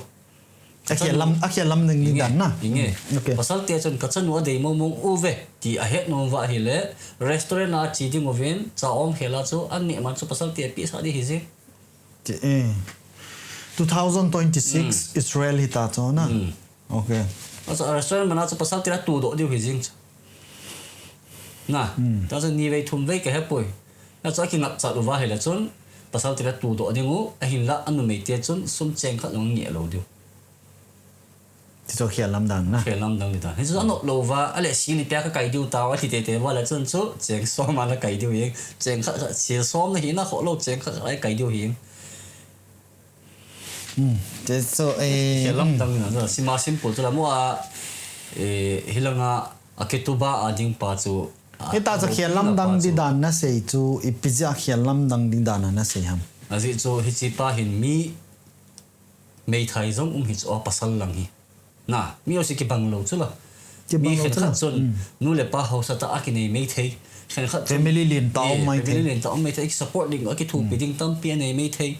Akhel lam, akhel lam ding dan na. Inge. Hmm. Okay. Pasal te chun kachanu adei mong mong uve ti ahet nom uva ahile, restaurant a che ding uvin, cha om khel a chu, aneh man chu pasal te api sah ding hijing. Ti, eh. Two thousand twenty-six, hmm, Israel hita chu na. Hmm. Okay. Achu restaurant man a chu pasal te la tudoh diu hijing chu. Na. Hmm. Ta chu ni vei thum vei kahepoi. Achu akingap chat uva ahile chun, pasal te la tudoh ding u, ahinla anumei te chun, sum cheng khat jong ngeh lou diu. Ti chu khel lamdang na. Khel lamdang ding dan. Hichu anop lou uva, ale sil ipi a kakai diu tao, ati teitei uva le chun chu, cheng som a nakai diu hi, cheng khat khat, sil som nahi na kho lou, cheng khat khat a kai diu hi. Hmm, ti chu, eh, khel lamdang ding dan, sima simple chu la mo a, eh, hilanga, a ketubah a ding pa chu, a, hita chu a khel lamdang ding dan nasei chu, ipi jeh a khel lamdang ding dan a nasei ham. Ajeh chu hiche pa hin mi meithai jong um hi chu, a pasal lang hi. Na, mi jouse kibang lou chu la. Mi khenkhat chun, nu le pa haosa tah a kinei maithei. Khenkhat chun, family lentah um maithei. Family lentah um maithei. Ki support ding, akithopi ding tampi anei maithei.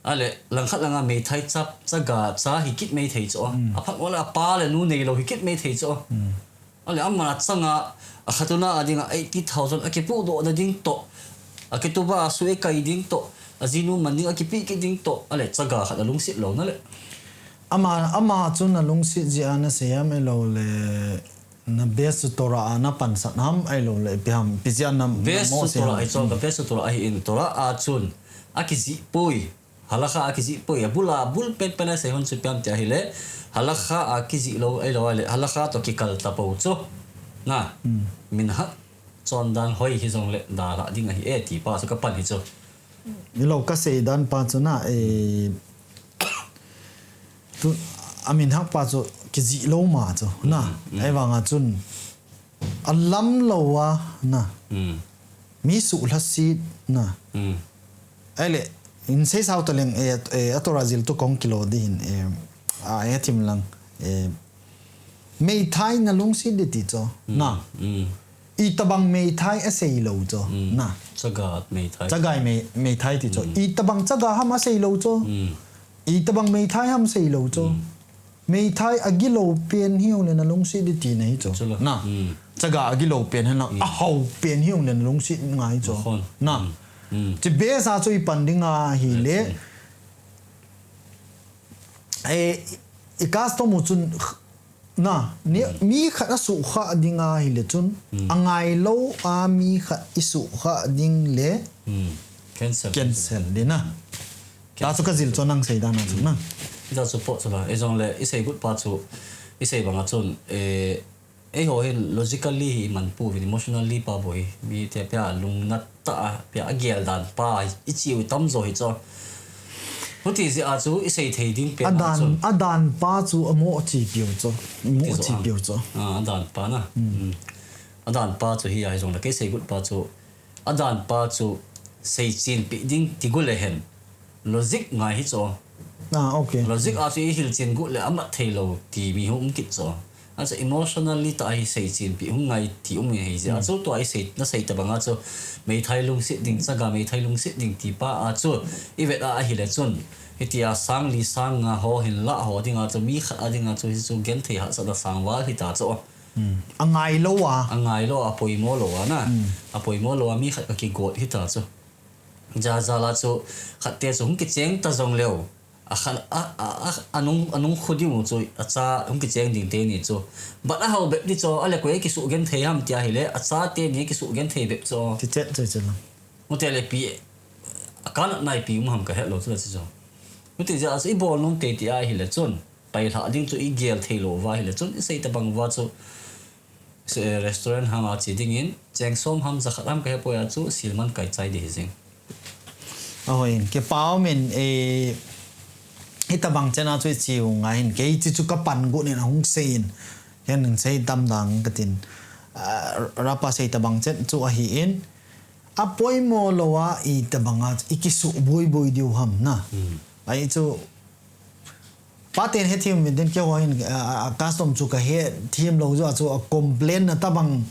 Ale, langkhat langa meithai cha, chaga cha hi kit maithei chu. Aphat uva le apa le nu neilou hi kit maithei chu. Ale, aman achanga, akhatuna a dinga eighty thousand akipudoh na ding toh. Aketubah a sui akai ding toh. Ajinu man ding akipe kit ding toh. Ale, chaga khat alungset lou na le. Ama, ama chun alungset jeh a nasei ham ahilou le, na best chu Torah a napansat ham ahilou le, ipi ham, ipi jeh a na, best chu Torah ahi chu, ka best chu Torah ahin, Torah a chun, akijih poi. Halakha a kijih poi, abul a, abul penpen a sei hon chu ipi ham ti ahile, halakha a kijih lou, ahilou le, halakha toh kikal tapou chu. Na, minhag chondan hoi hijongle, dalha ding ahi e, ti pa chu kapan hi chu. Ilou kasei dan pa chu na, eh, tu, aminhag pa chu kijih lou ma chu, na, ahivanga chun, alam lou a, na. Mi suhlhaset na. Ahile, in sei sao taleng, eh, eh, a Torah jil tu kong kilo di hin, eh, a, eh, thim lang, eh, meithai nalungset di ti chu, na. Itobang meithai asei lou chu, na. Chaga meithai. Chaga mei, meithai ti chu. Itobang chaga ham asei lou chu. Itobang meithai ham sei lou chu. Meithai agilou pen hijongle nalungset di tina hi chu. Na. Chaga agilou pen hijongle, ahao pen hijongle nalungset ngai chu. Na. Chi best a chu ipan ding ahile. Eh, i custom u chun, na, ni, mi khat asuhkhah ding ahile chun, angailou a mi khat isuhkhah ding le cancel. Cancel di na. Ta chu kajil chu nang sei dan a chu na. Hita chu pot chu la. Ijongle, isei got pa chu, isei banga chun, eh, eiho hin logically hi iman pouvin, emotionally pa bou hi. Mi te pia lungnat tah a, pia agel dan pa, ichiu itam jo hi chu. Huti jeh a chu, isei thei ding pen a chun. Adan pa chu amo chi piu chu. Amo chi piu chu. Ah, adan pa na. Adan pa chu hi a, ijongle, kei sei got pa chu. Adan pa chu seichenpi ding ti got le hen. Logic ngai hi chu. Ah, okay. Logic a chu ihilchen got le amat thei lou ti mi hung um kit chu. Achu emotionally tah a hi seichenpi hung ngai ti um hi jeh a chu tua isei, nasei tobang a chu meithai lungset ding, chaga meithai lungset ding ti pa a chu ivet a ahile chun. Hitia sang li sang nga ho hin lah ho ding a chu mi khat a ding a chu hichu genthei hahsatna sangval hita chu. Angai lou a. Angai lou a, apoimo lou a na. Apoimo lou a mi khat kakigot hita chu. Jajala chu khat te chu hung kicheng ta jong leu. A khan a a a anung anung khu ding u chu acha hung kicheng ding teni chu. But ahao bep di chu ale koi kisuh genthei ham tia hile acha teni kisuh genthei bep chu. Ti chet chu chu lo. Mute le pi akan nai pi um ham kahet lou chu la chu. Mute ja chu ibol nom te ti ahile chun. Pailha ding chu igel thei lou va hile chun isei tabang va chu. Restaurant hang a che dingin cheng som ham jakhat ham kahepoi a chu silman kai chai di hijing. Ahoi in kipa um in e hitabang chen a chu iche u ngai hin kei chi chu kapan gu nin ahung sei in. Ken ning sei tam dang katin. Rapa sei tabang chen chu ahi in. Apoimo lou a itabang a ikisuh boi boi diu ham na. Ahi chu Paten hethem uvin tin keiho hin custom chu kahethem lou jeh a chu a complain na tabang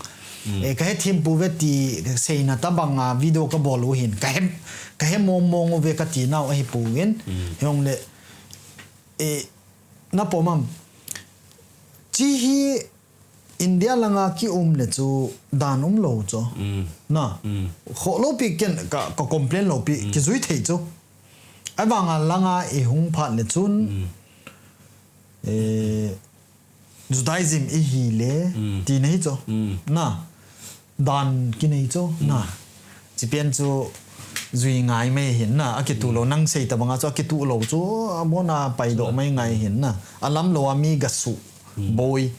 kahethem pouve ti seina tabang a video kabol u hin kahe mong mong uve kati nau ahi pouvin. Hijongle napom am? Chi hi India langa kium le chu dan umlou chu. Na. Khoh loupi ken ka, ka complain loupi kijui thei chu. Ahivanga langa ihung phat le chun. Eh, Judaism ihile. Ti nahi chu. Na. Dan kinei chu. Na. Chipen chu jui ngai mai hin na. Akituh lou nang sei tabanga chu akituh lou chu. Abona paidoh mai ngai hin na. Alam lou a mi gasuh. Boi.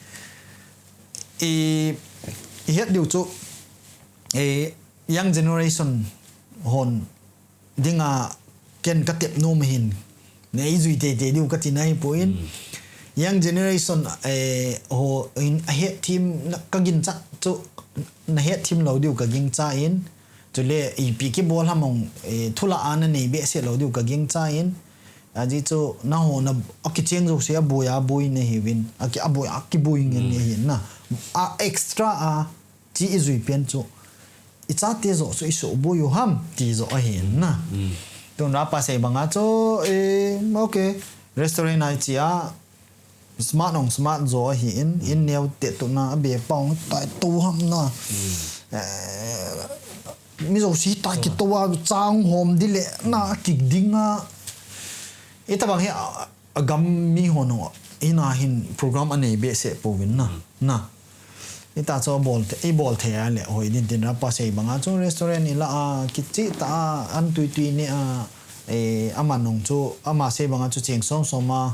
I, ihet diu chu, i, young generation hon dinga ken katep nom hin. Neijui teitei diu kati nahi poi. Young generation, eh, ho in ahetthem kaginchat chu nahetthem lou diu kagingchan. Chule ipi kibol ham ong, eh, thulah a nanei behseh lou diu kagingchan. Ajeh chu nangho na akicheng jouse aboi aboi nahiuvin. Aki aboi akiboi ngen nahi na. A extra a chi ijui pen chu. Ichate joh chu isuhboi u ham ti joh ahi na. Tun rapa sei banga chu, eh, okay. Restaurant a iche a. Smart ong smart jo ahin, in neo te tuna, abe pa ong tai to ham na. Eh, mi jouse tai kito a, chang hom di le, na kik ding a. Itabang hi, a, agam mi hon ong, ina hin program anei behseh pouvin na. Na. Ita chu bol thei, ibol thei a le, hoi din tin rapa sei banga chu restaurant ila a, kicheh ta a, an tui tui ne a, eh, ama nong chu, ama sei banga chu cheng som som a,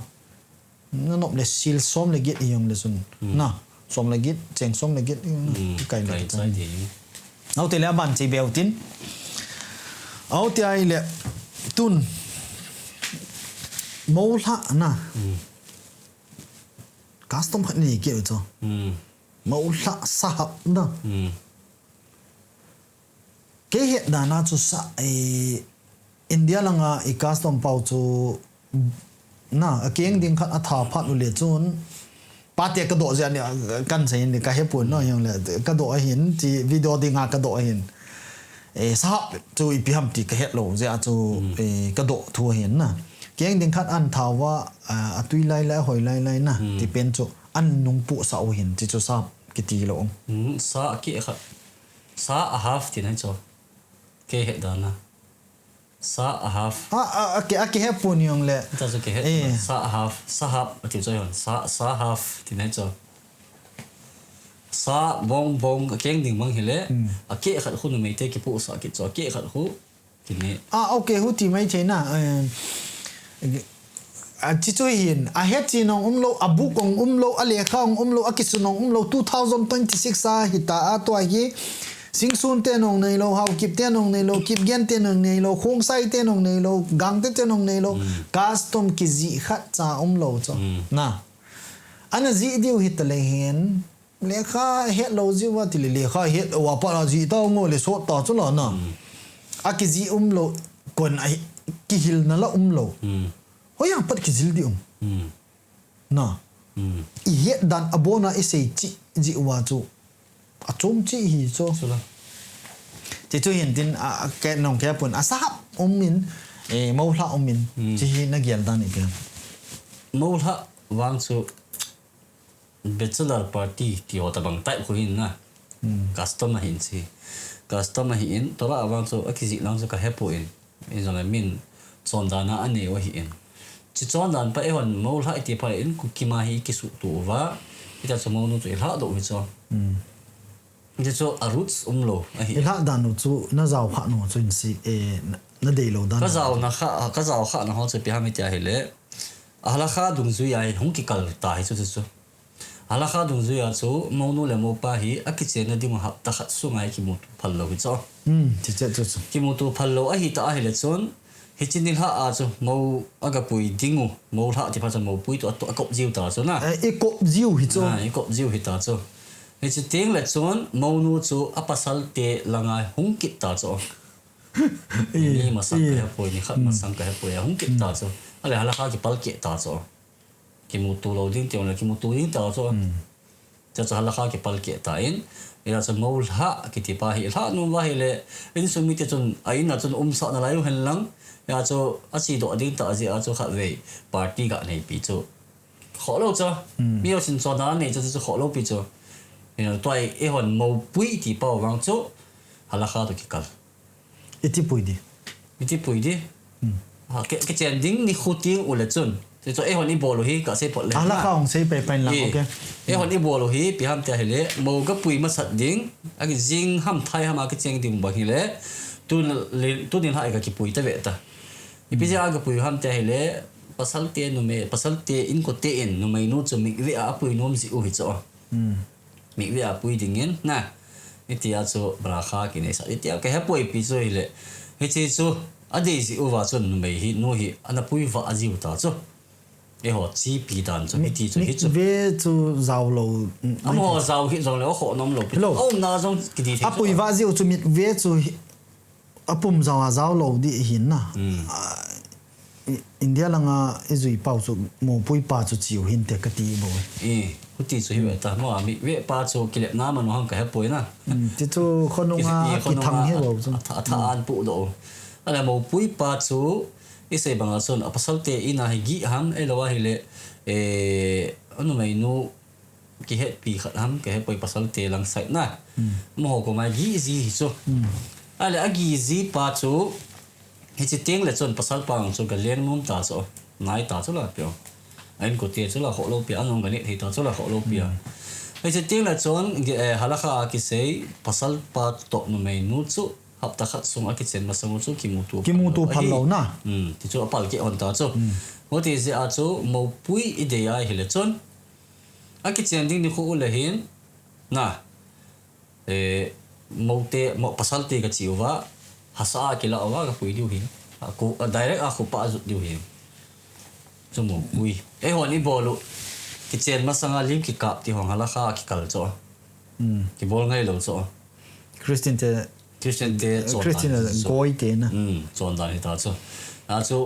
Nanop le sil som le get ijongle chun. Na, som le get, cheng som le get, kai le get. Aute le aban chei beu tin. Aute ahile tun. Moulha na. Custom khat nei keu chu. Moulha sahap na. Kei het dan a chu sa, eh, India langa i custom pau chu na, akeng ding khat atha phat u le chun, pate kadoh jeh a ni, kan sei ni kahe pon na, jongle kadoh ahin, chi video dinga kadoh ahin. Eh, sahap chu ipi ham ti kahet lou jeh a chu, eh, kadoh thu ahin na. Keng ding khat an tha uva, ah, atui lai lai, ahoi lai lai na, ti pen chu an nung pu sa u hin, chi chu sahap kiti lou. Sa keh khat. Sa a half ti nai chu. Kei het dan a. Sa a half. A, a, a, ke, a ke het pon jongle. Ta chu ke het. Eh. Sa a half. Sa half. Ati chu hon. Sa, sa half. Ti nai chu. Sa bong bong. A keng ding mang hile. A keh khat khu numei te kipu sa kit chu. A keh khat khu. Ti ne. A, okay. Hu ti mai thei na. Eh, A, chi chu hin, a het chi nong umlou, a book ong umlou, a lekha ong umlou, a kisun ong umlou, two thousand twenty-six a hita a tua hi, Singsun te nong neilou, Haokip te nong neilou, Kipgen te nong neilou, Khongsai te nong neilou, Gangte te nong neilou, custom kijih khat cha umlou chu. Na. Ana jih diu hita le hin, Lekha het lou jiu va ti le, lekha het uva pat a jih ta ngo le sot ta chu la na. A kijih umlou, kon a kihilna la umlou. Hoiya pat kijil di um. Na. I het dan abona i sei chi jih uva chu. A chom chi hi chu. Ti chu hin tin a, a ke nong ke pun a sahap um in, eh, moulha um in. Chi hi na gel dan i pe. Moulha vang chu bachelor party ti ho tabang type khu hin na. Custom ahin chi. Custom ahin, Torah a vang chu, akijih lang chu kahepoi. Ijongle min chondan a anei u ahin. Chi chondan pa eihon moulhah iti phat in Kuki ma hi kisuhtuh uva. Hitia chu mounu chu ilhah doh u hi chu. Hichu a roots umlou ahi. Ilhah dan u chu najao khah nau chu in si, eh, na, nadeilou dan. Kajao na kha, kajao khah na ho chu ipi ham iti ahile. A halakha dungjui a hi hung kikal ta hi chu, chu, chu. A halakha dungjui a chu, mounu le moupa hi akichenna ding u hapta khat sunga hi kimuto phal lou hi chu. Hmm, ti che chu chu. Kimuto phal lou ahi ta ahile chun, hiche nilhah a chu, mou agapui ding u, moulhah ti phat chu moupui toh, atoh, akop jiu ta chu na. Eh, ikop jiu hi chu. Ah, ikop jiu hi ta chu. Hiche teng le chun, mounu chu apasal te langa hung kit ta chu. Ni masang kahepoi, ni khat masang kahepoi, ahung kit ta chu. Ale halakha kipal keh ta chu. Kimuto lou ding ti le kimuto ding ta chu. Tia chu halakha kipal keh ta in. Ila chu moulhah kiti pa hi, lhah nom uva ahile, insung mite chun, a in a chun umsah nalai u hen lang. Ila chu achedoh ding ta jeh a chu khatvei party ga neipi chu. Khoh lou chu. Mi jousen chondan anei chu, chu khoh lou pi chu. Ila tua hi eihon moupui ti pau vang chu. Halakha toh kikal. Iti pui di. Iti pui di. Ha, ke, kichen ding nikho teng u le chun. Ti chu eihon ibol u hi kasei phot le. Halakha hung sei paipai lang, okay. Eihon ibol u hi, ipi ham tia ahile, mou gapui masat ding, akijing ham thai ham a kicheng ding bang hile, tun le, tun nilhah a kakipui ta ve ta. Ipi jeh a kapui u ham tia ahile, pasal te numei, pasal te inkote in, numeinu chu mikveh a apui nom jeh u hi chu. Mikveh a pui dingin, na. Hitia chu bracha kineisah. Hitia kahepoi pi chu ahile. Hiche chu, adei jeh uva chun numei hi, nu hi, ana pui vah jiu ta chu. Eiho chepi dan chu, hiti chu, hi chu. Mikveh chu jao lou. Amaho jao hi jongle, akhoh nom lou pi. Lou. Aumna jong kiti thei chu. Apui vah jiu chu mikveh chu hi, apum jao a jao lou di hin na. Ah, I-, India langa ijui pau chu moupui pa chu chiu hinte kati bou. I, huti chu hi ve ta. Mo a mikveh pa chu kilepna manu ham kahepoi na. Ti chu khonung a kithang hi bou chu. Atha, atha an pudoh u. Ale moupui pa chu isei banga chun apasal te in a hi gih ham, ahilou ahile, eh, anumeinu kihetpi khat ham, kahepoi pasal te lang side na. Amaho koma gih ji hi chu. Ale agih ji pa chu, hiche teng le chun pasal pa ang chu galeng nom ta chu. Nai ta chu la pia. A inkote chu la khoh lou pia, anung gane thei ta chu la khoh lou pia. Hiche teng le chun, eh, halakha a kisei, pasal pa toh numeinu chu, hapta khat sung akichen masang u chu kimuto phal lou na. Ti chu apal keh hon ta chu. Huti jeh a chu, moupui idei a ahile chun, akichen ding nikho u le hin, na, eh, moute, mou, pasal te kachi uva, hasa a kilah uva, kapui diu hin. A ko, a direct a khopa a jot diu hin. Chu moupui. Eihon ibol u, kichen masanga lim kikap ti hong halakha a kikal chu. Kibol ngai lou chu. Christian te, Christian te chondan Christian hi chu. Goi te na. Chondan hi ta chu. A chu,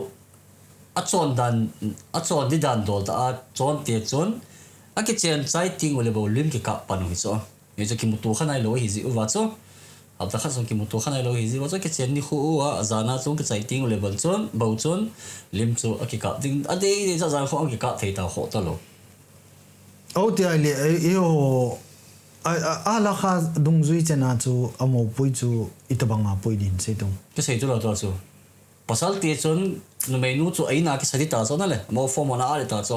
achondan, achon di dan dol ta a chon te chun, akichen chai teng u le bou lim kikap pan u hi chu. Hichu kimuto kha nailou hi jeh uva chu. Hapta khat sung kimuto kha nailou hi jeh uva chu, kichen nikho uva, ajana chun kichai teng u le bou chun, bou chun, lim chu akikap ding, adei dei jat jan kho akikap thei ta khoh ta lou. Oti ahile, eh, eiho, a, a, a halakha dungjui chen a chu, amoupui chu, itobang a pui din sei tum. Kisei tu lou ta chu. Pasal te chun, numeinu chu a in a kisa di ta chu na le, mou form a na a di ta chu,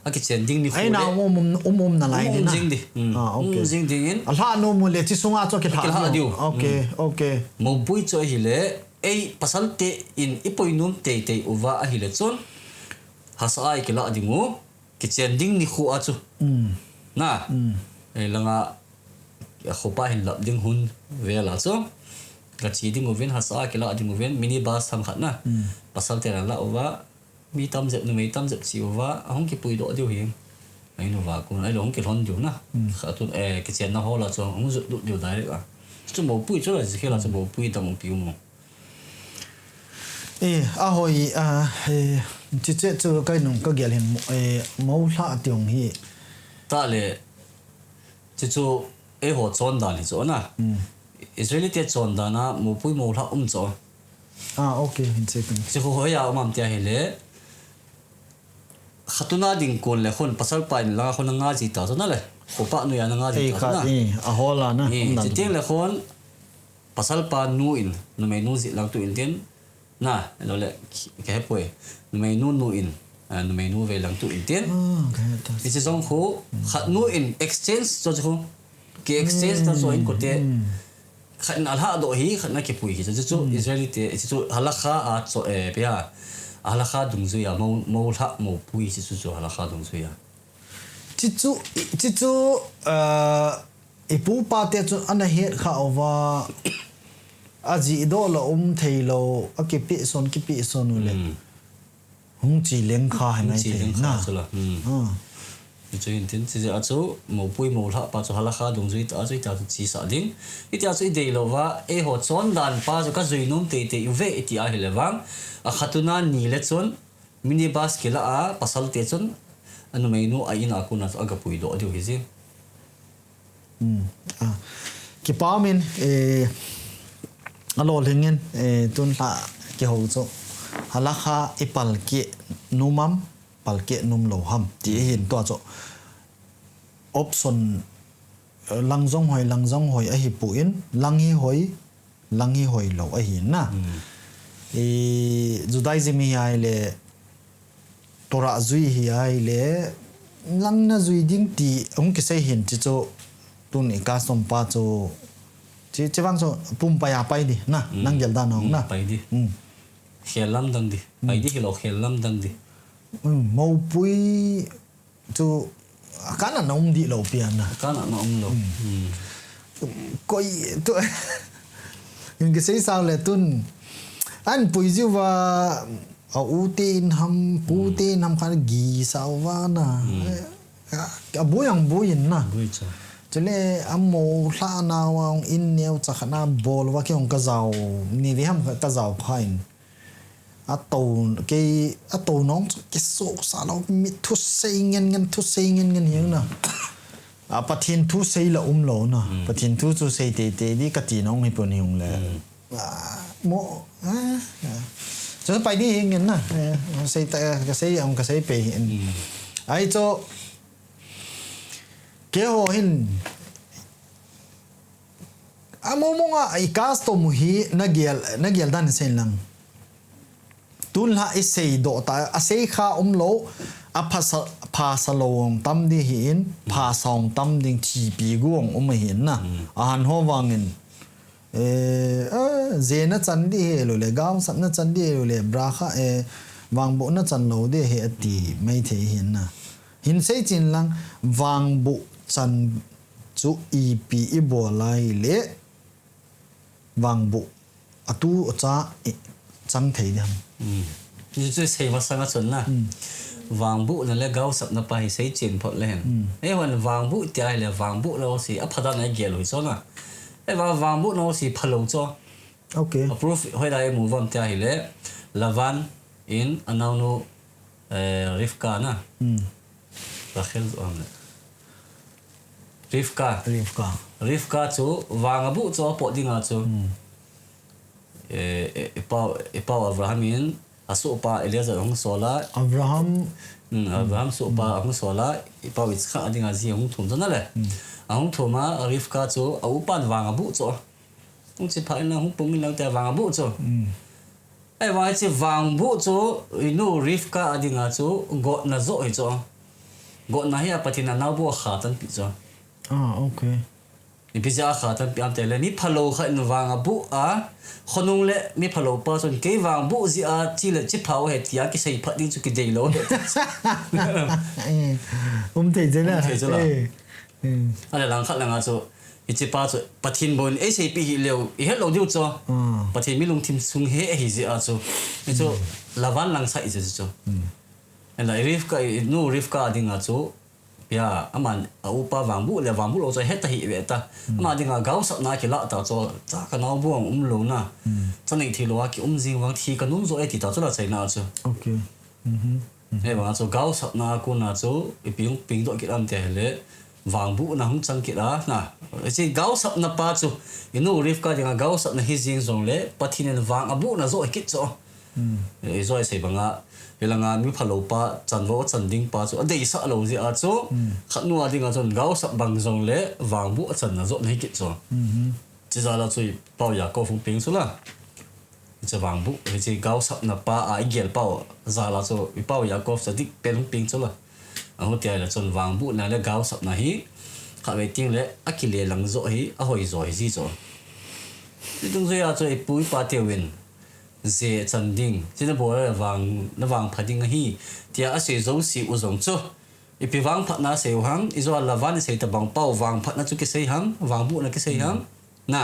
akichen ding nikho le. A in a um, um, um, um nalai di na. Um jing di. Ah, okay. Um jing dingin. Alhah nom u le, chi sunga chu akilhah diu. Akilhah diu. Okay, okay. Moupui chu ahile, ei pasal te in ipui nom teitei uva ahile chun, hasa a ikilah ding u. Kichen ding nikho a chu. Na. Eh, langa, a khopa hin lap ding hun vel a chu. Kachi ding uvin, hasa a kilah ding uvin, minibus themkhat na. Pasal te la lah uva, mi tamjep, numei tamjep chi uva, ahung kipui doh diu hin. Ahin uva kon, ahilou hung kilhon diu na. Kha tu, eh, kichenna hall a chu, ahung jot lut diu direct a. Chu moupui chu la, jikhel a chu moupui dang um pi u mo. Eh, ahoi, ah, eh, chiche chu kainung kagel hin, eh, moulhah ti hong hi. Tale, chichu eiho chondan hi chu na. Israeli te chondan a, moupui moulhah um chu. Ah, okay, hin che pen. Chichu hoiya um am tia hile. khatuna ding kon le khun, pasal pa in langa khun anga ji ta chu na le. Khopa noiya anga ji ta chu na. Eh, ahola na. Eh, um na chuteng le khun, pasal pa nu in, numei nu ji lang tu in tin, na, lo le, ki, ka he poi. Numei nu nu in, ah, numei nu vei lang tu in tin. Ah, ka he ta. Hiche jong khu, khat nu in exchange chu chu khu. Ki exchange ta chu in kote. Hmm. Khat in alha doh hi, khat in akipui hi. Chu chu Israeli te, chu chu halakha a chu, eh, pia. Halakha dungjuiya, mo, mo lha, mo pui chu chu halakha dungjuiya. Chu chu, chu chu, ah, ipu ipa te chun ana het kha uva, ajih doh la um thei lou, akipeh son, kipeh son u le. Hmm. Hung chi leng kha hi mai thei na. Hung chi leng kha chu la. Hmm. Ah. Chu hin tin, chu a chu, mo pui mo lha pa chu halakha dungjuiya ta chu, ita chu chi sa ding. Ita chu i dei lou va, eiho chondan pa chu ka jui nom tei tei uve iti a hi le vang. A khatuna ni le chun, minibus kila a, pasal te chun, a numei nu a in a kon a chu aga pui doh diu hi jing. Hmm. Ah. Kipa um in, eh, alolhing in, eh, tun lha kihou chu. Halakha i palkeh nom am, palkeh nom lou ham. Ti ahin tua chu. Option, eh, lang jong hoi, lang jong hoi ahi poi, lang hi hoi, lang hi hoi lou ahi na. Hmm. I Judaism hi ahile, Torah jui hi ahile, lang na jui ding ti hung kisei hin chu chu tun i custom pa chu, chu, chu vang chu pumpai a pai di na, hmm, nang gel dan hong, hmm, na. Pai di. Hmm. Khel lamdang di. Hmm. Pai di hilou khel lamdang di. Hmm, mopui chu, a kana na um di lou pian na. Kana na um lou. Hmm. Hmm. Koi tu. Hung kisei sao le tun. An pui jiu va, a u te in ham, pu te in ham kha gi sao va na. Hmm. Eh, a, a bui ang bui in na. Bui cha. Chule a mo lha na vang in neo cha kha na bol va kei hong ka jao. Ni ve ham ka, ka jao kha in. A to, kei, a to nong chu kiso sa lou, mi thu sei ngen ngen, thu sei ngen ngen hi na. A Pathen thu sei la um lou na. Hmm. Pathen thu chu sei tei tei di ka ti nong hi pon hi hung le. Hmm. A, mo, a, a. Chu pai di hi ngen na. Eh, sei ta, ka sei, ang ka sei pe hi. Hmm. Ai chu, keiho hin, a mo mo nga, i custom hi na gel, na gel dan sei lang. Tun lha i sei doh ta, a sei kha um lou, a phasa, phasa lou ong tam di hi in, phasa ong tam ding thipi gu ong um hi in na. Hmm. A han ho vang in, eh, a, je na chan di hi lou le, gaosap na chan di hi lou le, bracha, eh, vangboh na chan lou di hi ati mai thei hi in na. Hin sei chin lang, vangboh chan chu ipi i bol a hi le, vangboh a tu a cha i chang thei di ham. Hmm. Chu chu sei masang a chun na. Hmm. Vangboh na le gaosap na pa hi sei chen phot le hen. Hmm. Ei hon vangboh ti a hi le vangboh lou si a pha dan a gel u hi chu na. Ei va vangboh lou si pha lou chu. Okay. A proof hoi lai mu vam ti a hi le Lavan in a naonu, eh, Rivka na. Hmm. Rachel chu am le. Rivka. Rivka. Rivka chu vang a buh chu a pot ding a chu. Hmm. Eh, eh, i pau, i pau Abraham in a sohpa Eliezer hung sol a. Abraham. Hmm, Abraham sohpa hung sol a, i pau Yitzchak a ding a ji hung thum chu na le. Hmm. A hung thum a, Rivka chu a upan vang a buh chu. Hung chi pha in lang hung pung in lang te vang a buh chu. Hmm. Ei, vang hiche vang buh chu, i nu Rivka a ding a chu, gotna joh hi chu. Gotna hi a Pathen in a naobu a kha tanpi chu. Ah, okay. Ipi jeh a kha tanpi am ti le, mi phalou khat in vang a buh a, khonung le mi phalou pa chun, kei vang buh jeh a, chi le chi pha u ahi tia, kisei phat ding chu kidei lou ahi. Eh, um thei jeh a. Um thei jeh a. Eh. Hmm. A le lang khat lang a chu, hiche pa chu, Pathen bou in ei seipeh hih leu, i het lou diu chu. Hmm. Pathen mi lungthim sung hi ahi jeh a chu. Hichu, hmm, Lavan lang sa i jeh chu. Hmm. Ela i Rivka, i nu Rivka a ding a chu, pia, aman, a upa vang buh le vang buh lou chu, het ta hih ve ta. Hmm. Ama ding a gaosapna kilah ta chu, cha ka naobu a um lou na. Hmm. Cha nei thei lou a ki um jing vang thi ka nung jo e ti ta chu la chaina chu. Okay. Mhm. Hei vang a chu gaosapna a kon a chu, ipi hung peng doh kit am ti le, vang buh na hung chang kit a, na. Hiche gaosapna pa chu, i nu Rivka ding a gaosapna hi jing jong le, Pathen in vang a buh na joh hi kit chu. Hmm. I jo i sei bang a, Hilanga mi phalou pa, chanvo achan ding pa chu, adeisah lou jeh a chu, khat nu a dinga chun gaosap bang jongle, vangbuh achanna joh nahi kit chu. Chijal a chu i Pau Yakov hung peng chu la. Hiche vangbuh, hiche gaosapna pa a igel pau jal a chu i Pau Yakov chu adik pen hung peng chu la. Ahuti ahile chun vangbuhna le gaosapna hi, khatvei teng le akile lang joh hi, ahoi jo hi ji chu. Chudung jeh a chu ipu ipa teuvin, je chan ding, hiche nabol le vang, navangpha ding ahi, tia asei jouse u jong chu. Ipi vangphatna asei u ham, ijou a la van isei tabang pau, vangphatna chu kisei ham, vangbuhna kisei ham. Na,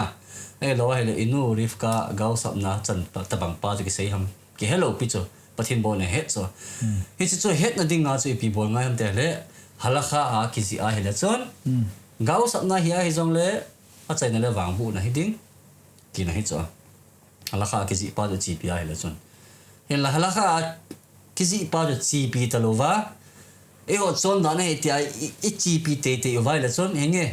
ahilou ahile, inu Rivka gaosapna chan pa, tabang pa chu kisei ham. Kihe lou pi chu, Pathen bolna het chu. Hiche chu hetna dinga chu ipi bol ngai ham tile, halakha a kijih ahile chun, gaosapna hi ahi jongle, achaina le vangbuhna hi ding, tina hi chu. Halakha a kijih pa chu chepi ahile chun. Hinla halakha a kijih pa chu chepi talouva, eiho chondan ahi tia i, ichepi teitei uva ahile chun, henge,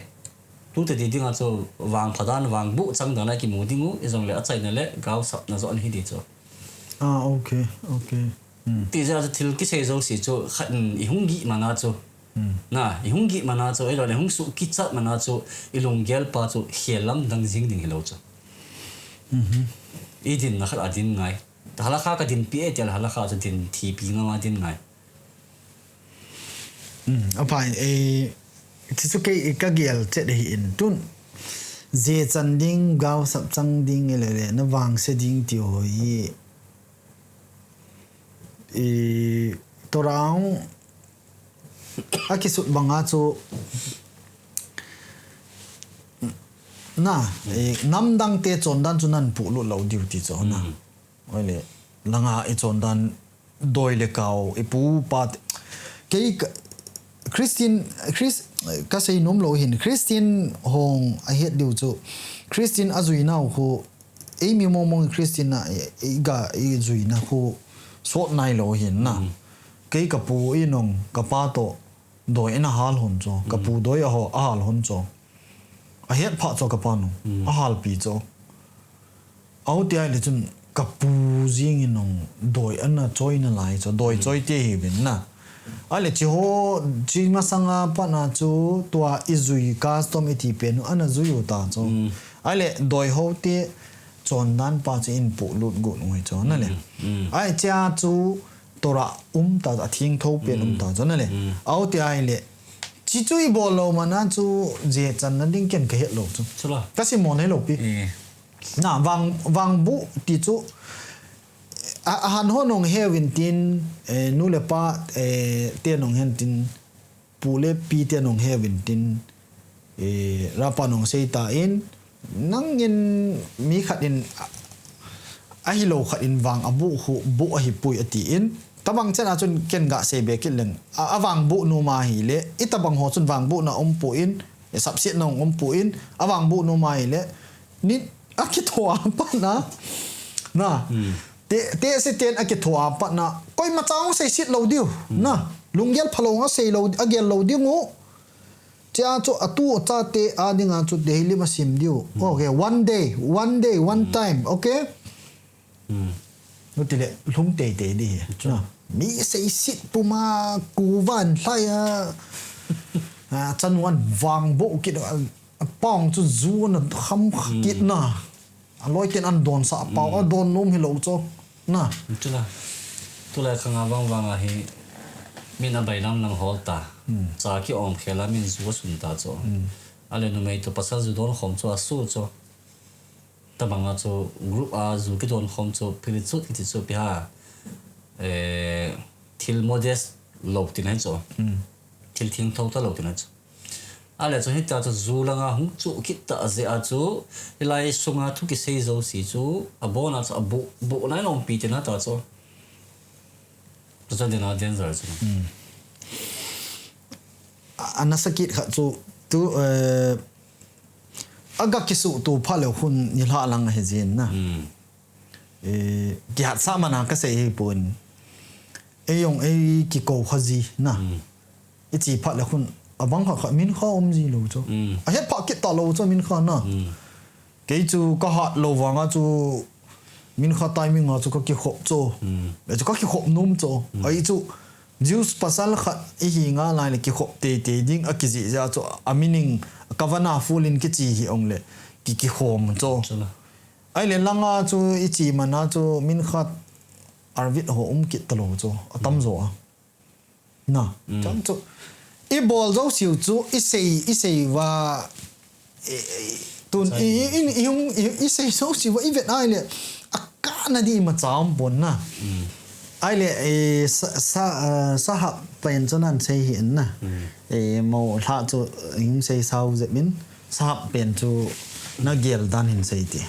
tu teti dinga chu vangpha dan, vangbuh chang dan a kimu ding u, ijongle achaina le gaosapna joh ahi ti chu. Ah, okay, okay. Tijeh a chu thil kisei jouse chu khat in ihung gih man a chu. Na, ihung gih man a chu, ahilou le hung suh kichat man a chu, ilunggel pa chu khel lamdang jing ding hilou chu. Idinna khat a din ngai. Halakha kadinpi e tia le halakha chu din thipi ngam a din ngai. Apha in, e, chuchu kei kagel chet ahi in tun. Je chan ding, gaosap chang ding le le, navangse ding ti ho hi. E, Torah akisut banga chu, na, e, namdang te chondan chu nahin puhlut lou diu ti chu, na. Ahile, langa ichondan doi le kao, ipu ipa te, kei ka, Christian, Chris, kasei nom lou hin, Christian hon ahet diu chu, Christian ajuinau khu, eimi mongmong Christian a, i, iga, ijuina khu, sot nailou hin na. Kei kapu in jong, kapa toh, doi ana hal hon chu, kapu doi aho, ahal hon chu. Ahet phat chu kapan jong, ahalpi chu. Ahuti ahile chun kapu jeng in jong doi ana choi nalai chu, doi choi te hiuvin na. Ahile chuho, chu masanga pat na chu tua ijui custom iti pen u ana jui u ta chu. Ahile doi ho te chondan pa chu ihin puhlut got u hi chu na le. Ahile chea chu Torah um ta, athengtho pen um ta chu na le. Ahuti ahile, chuchu ibol lou man a chu je channa ding ken kahet lou chu. Kasim mo nahi lou pi. Na, vang, vangbuh ti chu, a, ahan hon hung he uvin tin, e, nu le pa, e, ten hung hen tin, pu le pi ten hung he uvin tin, e, Rapa in hung sei tan, nangin mi khat in, a, ahilou khat in vang abuh khu, buh ahipoi atin, tabang chan a chun ken gasei be kit leng, a, avangbuh nom ahile, itobang ho chun vangbuhna umpon, e, sapsetna umpon, avangbuh nom ahile, Ni, akitho a pat na. Na. Te, te se ten akitho a pat na. Koima cha hung seiset lou diu. Na. Lunggel phalou a sei lou, agel lou diu. Chea chu atu chate a dinga chu daily ma sim diu. Okay, one day, one day, one time, okay? Nutile, lhung teitei di hi. Na. Mi seiset puma kuvan lhai a. A, chanu an vangboh kit a, a pang chu ju ana kham kit na. A loi ten an don sa pau, a don nom hilou chu. Na. Chula. Tulai khang a vang vang a hi min a bailam lam hol ta. Cha ki om khel a min ju a sun ta chu. Ale numei toh pasal ju don khom chu a su chu. Tabang a chu group a ju kidon khom chu, pili chu, kiti chu, pi ha, eh, thil modest lou tina hi chu. Thil thengtho talou tina chu. Ale chu hita chu ju langa hung chu kit ta jeh a chu, hilai sunga thu kisei jouse chu, abon a chu, abu, bu nai lom pi tina ta chu. Chu chu dena danger chu. A, a nasa kit khat chu, tu, eh, Aga kisuhto phat leh khun nilhah lang ahi jin na. Eh, kihatsah man a kasei hipon. Ei jong ei kikou kha ji na. I chi phat leh khun abang khat khat min kha um ji lou chu. A het phat kit talou chu min kha na. Kei chu ka hat lou vang a chu Mincha timing a chu ka kikhop chu. Hmm. Chu ka kikhop nom chu. Hmm. Ahi chu Jews pasal khat ihi ngal lai le kikhop teitei ding akijih jeh a chu a meaning kavanah full in kichi hi ong le ki kikhom chu. Chu la. Ahile langa chu ichi mana chu Mincha Arvit ho um kit talou chu atam jo a. Na, mm, chang chu. I bol jo siu chu, i sei, i sei va, i, i, tun, i, i, i, i, hung, i, i sei jo siu va, i vet ai le, a ka na di ma cham pon na. Mm. Ai le, e, sa, sa, eh, sahap pen chu nan sei hi na. Mm. E, mo hla chu, hing sei sau je min, sahap pen chu na gel dan hin sei ti.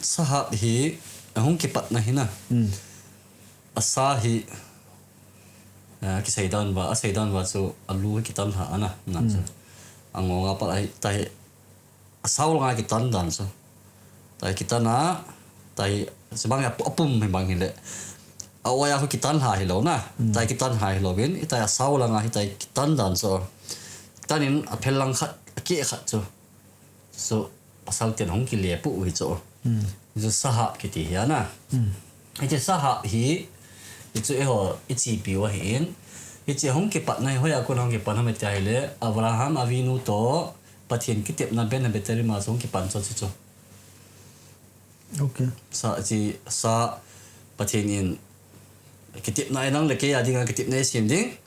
Sahap hi, a hung kipat na hi na. Mm. A sa hi, a kisei dan va, a sei dan va chu a lu hi kitan ha ana, na chu. Hmm. A ngong a pat ahi, tahi, a sau langa kitan dan chu. Tahi kitan a, tahi, si bang a pu-, a pum hi bang hi le. A oya hu kitan ha hi lo na, hmm, tahi kitan ha hi lo bin, i tahi a sau langa hi tahi kitan dan chu. Kitan in a phel lang khat, a ke khat chu. Chu pasal ten hung kile pu u hi chu. Hmm. Chu sahap kiti hi ana. Hmm. Hiche sahap hi, hi chu eiho i chipi u ahi in. Hiche hung kipat na hi, hoiya kon hung kipan ham tia hile, Avraham Avinu to Pathen kitepna ben a betari ma chu hung kipan chu chu chu. Okay. Sa, chi, sa, Pathen in kitepna inang le kei a dinga kitepna i sem ding.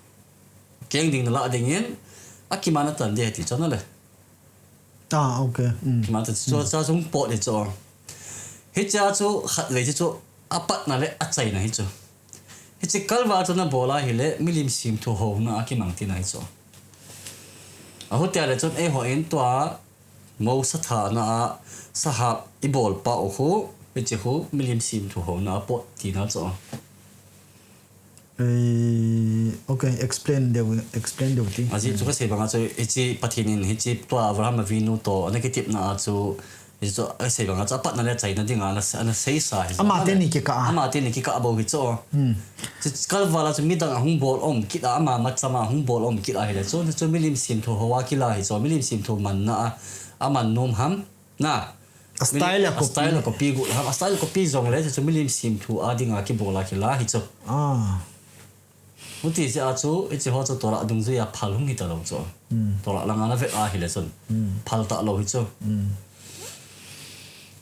Keng ding na la ding in, a kimana tan de ti chu na le. Ah, okay. Mm. Mata chu, mm, cha chung pot hi chu. Hicha chu khat vei chu, chu a patna le a chaina hi chu. Hiche kalva chu na bol a hile, milim semthu houna a kimang tina hi chu. A hutia le chun eiho in tua, mo sa thana a, sahap i bol pa u khu, hiche khu, milim semthu houna a pot tina chu. Eh, okay, explain deu, explain deu ti. Ajeh chu kasei banga chu, hiche Pathen in, hiche tua Avraham Avinu to, ana kitepna a chu, hiche chu kasei banga chu, a patna le chaina dinga, ana, ana seisa hi. Ama teni kikah a. Ama teni kikah a bou hi chu. Hmm. Chu kalvala chu midang ahung bol um kit a, ama machama ahung bol um kit a hile chu, chu milim semthu hoa kila hi chu, milim semthu manna a, aman nom ham. Na. A style a copy. A style a copy gu, a style a copy jong le, chu milim semthu a dinga kibol a kila hi chu. Ah. Huti jeh a chu, hiche ho chu Torah dungjuia phal hung hi talou chu. Hmm. Torah langa na vet a hile chun. Hmm. Phal talou hi chu. Hmm.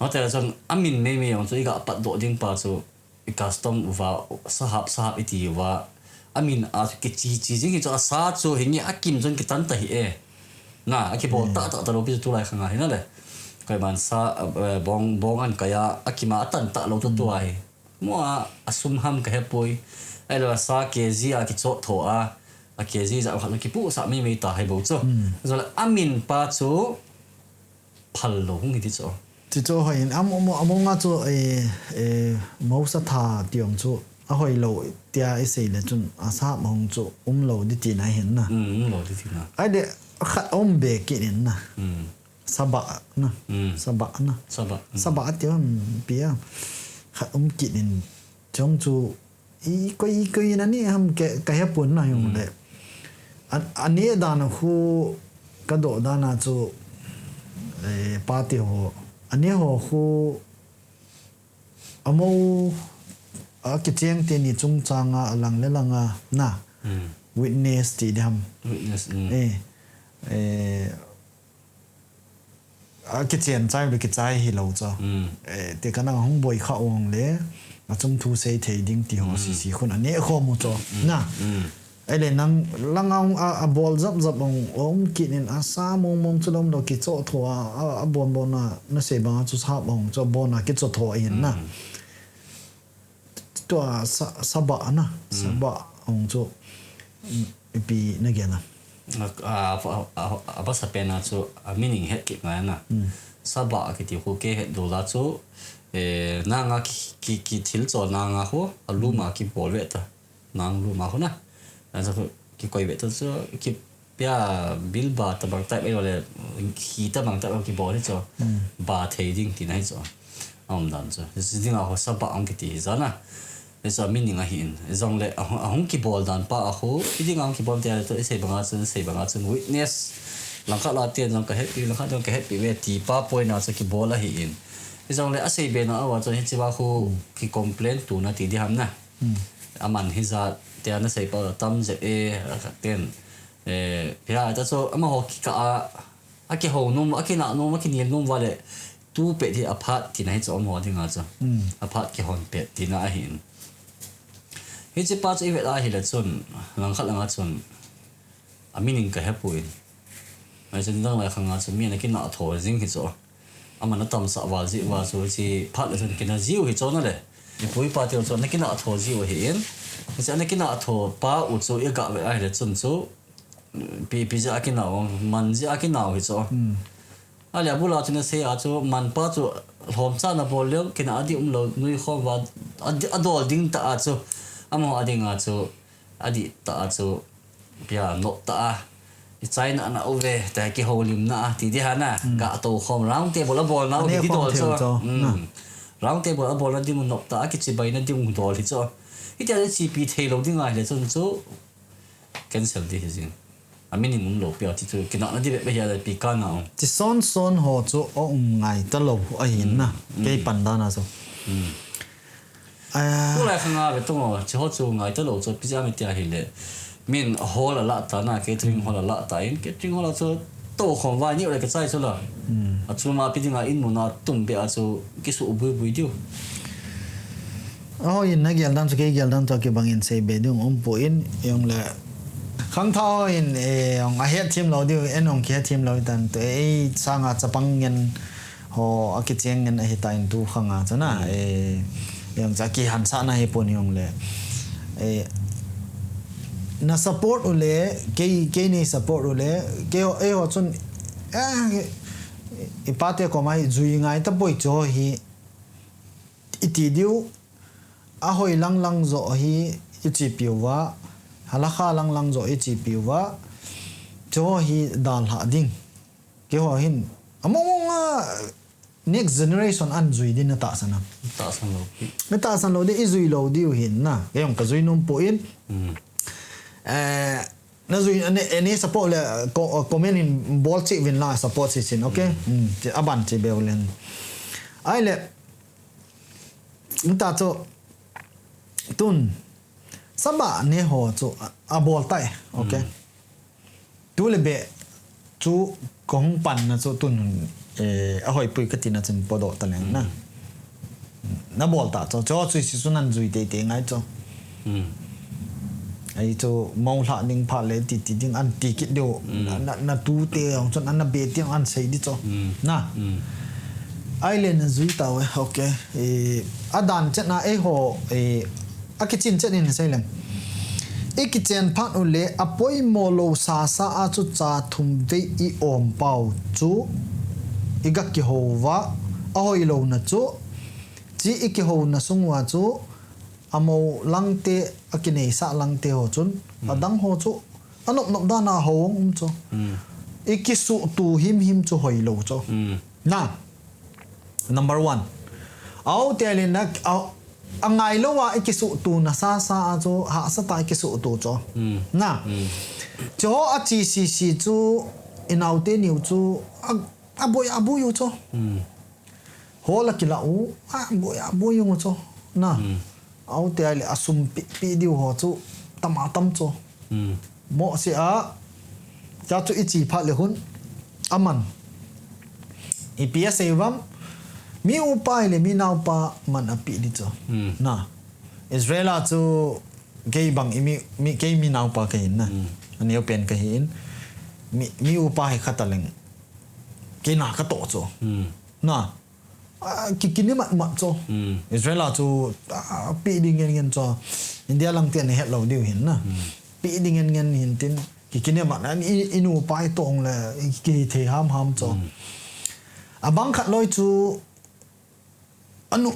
Hoti le chun, amin meimei jong chu, i ga pat doh ding pa chu. I custom uva, sahap, sahap i ti uva. Amin a chu kichi, chi jing hi chu a sa chu hinge a kim chun kitan ta hi e. Na, a kibol ta, ta, talou pi chu tulai khanga hi na le. Koiman sa, eh, bong, bong an kaya, a kima a tan talou tu tu ahi. Mo a, a sum ham ka hepoi. Ahilou a sa K G a kichot tho a. A K G ja khat kipu sa mi mi ta hi bou chu. Hmm. Jole amin pa chu, phal lou hung hi ti chu. Ti chu hoi in, am, am, am, nga chu, eh, eh, mo sa tha ti jong chu, a hoi lou tia i sei le chun, a sahap hung chu, um lou di tina hin na. Mm, um lou di tina. Ai de, khat um be kit in na. Mm. Saba na. Mm. Saba na. Saba. Mm. Saba ti ham pia. Khat um kit in, chong chu, I koi, i koi in a neh ham ke, ka hepon na jong le. Hmm. A, a neh dan a khu, ka doh dan a chu, eh, pa te ho. A neh ho khu, a mo, a kicheng teni chungchang a, a lang le lang a, na. Hmm. Witness ti di ham. Witness, hmm. Eh, eh, A kichen chai le kichai hilou chu. Mm. Eh, ti kana hung boi kha ong le, a chung thu sei thei ding ti ho, mm, sisi khun a neh khom u chu. Mm. Na. Mm. Ahile nang langa hung a, a bol jap jap ong, um kit in a sa mong mong chu lom lou kicho tho a, a, a bon bon a, na sei banga chu sa ong chu bon a kicho tho in na. Mm. Tua sa, saba na, mm, saba ong chu, mm, ipi na gel a. A, a, a, a, a basa pen a chu, a meaning het kit ngai na. Mm. Saba kiti khu kei het lou la chu, eh, nanga ki, ki, ki thil cho nanga khu, a lum a, mm, kibol ve ta. Nang lum a khu na. A chu khu kikoi ve ta chu, ki Pia bilba tabang type ahi lou le, khi tabang type a kibol hi chu. Hmm. Ba thei ding tina hi chu. A um dan chu. Hiche dinga ho saba ong kiti hi jana. Hichu a meaning ahin. Hijongle a hung, a hung kibol dan pa a khu. I dinga hung kibol tia le tu, i sei banga chun, sei banga chun witness. Langkhat la tia jong ka hetpi, langkhat jong ka hetpi ve ti pa point a chu kibol ahin. Hijongle asei be na a va chu hiche va khu ki complain tu na ti di ham na. Aman hijat tia na sei pa tam je e, a khat ten. Eh, pia ta chu amaho kikah a, akihou nom, akinah nom, akinel nom va le tu pet hi aphat tina hi chu amaho dinga chu. Aphat kihon pet tina ahin. Hiche pa chu i vet a hile chun, langkhat langa chun, a meaning ka hepoi. Mai chun dang lai khanga chu mi ana kinah tho jing hi chu. Aman atamsah val jeh uva chu hiche phat le chun kina jiu hi chu na le. I pu i pa teu chu ana kinah tho jiu ahin. Hiche ana kinah tho pa u chu i gah vet a hile chun chu, pi, pi jeh a kinah u, man jeh a kinah u hi chu. Ale abul a chu na sei a chu, man pa chu lhomcha na bol leu, kinah a di um lou, nui khom va, a di, a dol ding ta a chu, amaho a dinga chu, a di ta a chu, pia nop ta a, i chaina na uve, ta kihoulimna a, ti di hana, ga to khom round table a bol na u, Ane di khom dol thil chu. Chu, na. Round table a bol na ding u nop ta a, kichibai na ding u dol hi chu. Hitia le chipi thei lou ding a hile chun chu, cancel di hi jing. A minimum lou pia ti chu kinah na di be be hia le pi ka na um. Ti son son ho chu a um ngai ta lou ahin na. Kei pan dan a chu. Tulai khanga ve tong o, chi ho chu ngai ta lou chu pi ja mi tia hile. Min hall a la ta na, catering hall a la ta in, catering hall a chu to khom vai ni le ka chai chu la. A chu ma pi dinga in mun a tum be a chu kisu bui bui diu. Aho in na gel dan chu kei gel dan chu kibang in sei be ding um poi in, jong le khangthah ho in, eh, jong a het thim lou diu, en jong ki het thim lou tan tu, eh, sanga chapang ngen ho a kicheng ngen ahi ta in tu khanga chu na, eh, jong cha kihansah na hi pon jong le, eh, na support u le, kei, kei nei support u le, kei ho, eh, ho chun, eh, i pa te koma hi jui ngai ta poi chu hi, i ti diu, a hoi lang lang jo hi i chi piu va, halakha lang lang jo i chi piu va, chu hi dal ha ding. Kei ho hin, a mong mong a next generation an jui din na ta sana. Ta san lo. Na ta san lo de i jui lo diu hin na. Kei jong ka jui nom poi in. Eh, na jui, ani, ani support le, co-, comment in bol chi vin la support chi chin, okay? Mm. Ti aban chi beu len. Ai le, ta chu, tun, saba ne ho chu, a, a bol tai, okay? Tu le be, chu kong pan na chu tun, eh, a hoi pui ka ti na chun podoh ta leng na. Na bol ta chu, chu chu si su nan jui te te ngai chu. Ai chu mo hla ding pha le ti ti ding an ti kit diu. Na, na, na tu te jong chun an na be ti jong an sei di chu. Na. Ai le na jui ta ve, okay. Eh, a dan chet na ei ho, eh, a kichin chet in sei leng. I kichen phat u le a poimo lo sa sa a chu cha thum vei i om pau chu i ga kihou va a hoi lo na chu. Chi i kihou na sung uva chu, a mo lang te, a kineisah lang te ho chun, a dang ho chu, a nop nop dan a ho hung um chu. I kisuh tu him him chu hoi lo chu. Na, number one. Au te le na, a, a ngai lo a i kisuh tu na sa sa a chu, hahsa ta i kisuh tu chu. Na, chu ho a chi si si chu, i nau te niu chu, a, a boi, a boi u chu. Hall a kila u, a boi, a boi u chu. Na. Au te ai le a sum pi, pi diu ho chu, tam a tam chu. Mo se a, cha chu i chi phat le hun, a man. I pi a sei vam, mi upa ai le mi naupa man a pi di chu. Na. Israel a chu, kei bang i mi, mi, kei mi naupa ka hin na. A neo pen ka hin. Mi, mi upa hi khat a leng. Kei na ka to chu. Na. A, ki, kini mat mat chu. Israel a chu, a, pi ding ngen ngen chu. India lang te ni het lo diu hin na. Pi ding ngen ngen hin tin. Ki, kini mat na, i, i nu pa i tong le, i ki thei ham ham chu. A bang khat loi chu, a nu,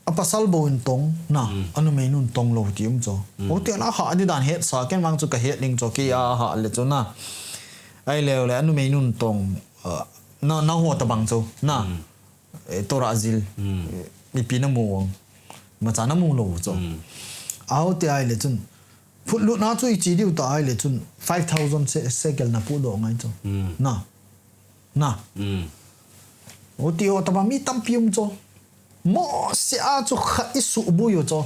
a pasal bo in tong, na, a nu mei nun tong lo ti um chu. O te la ha, di dan het sa, ken mang chu ka het ling chu, ki a ha le chu na. Ai le le, a nu mei nun tong, a, na, na ho ta bang chu, na. Eh, Torah zil. Eh, mi pi na mu ang. Ma cha na mu lo chu. Au te ai le chun. Phut lut na chu i chi diu ta ai le chun. Five thousand se-, sekel na pu do ngai chu. Na. Na. Uti ho tobang mi tampi um chu. Mose a chu khat i suboi u chu.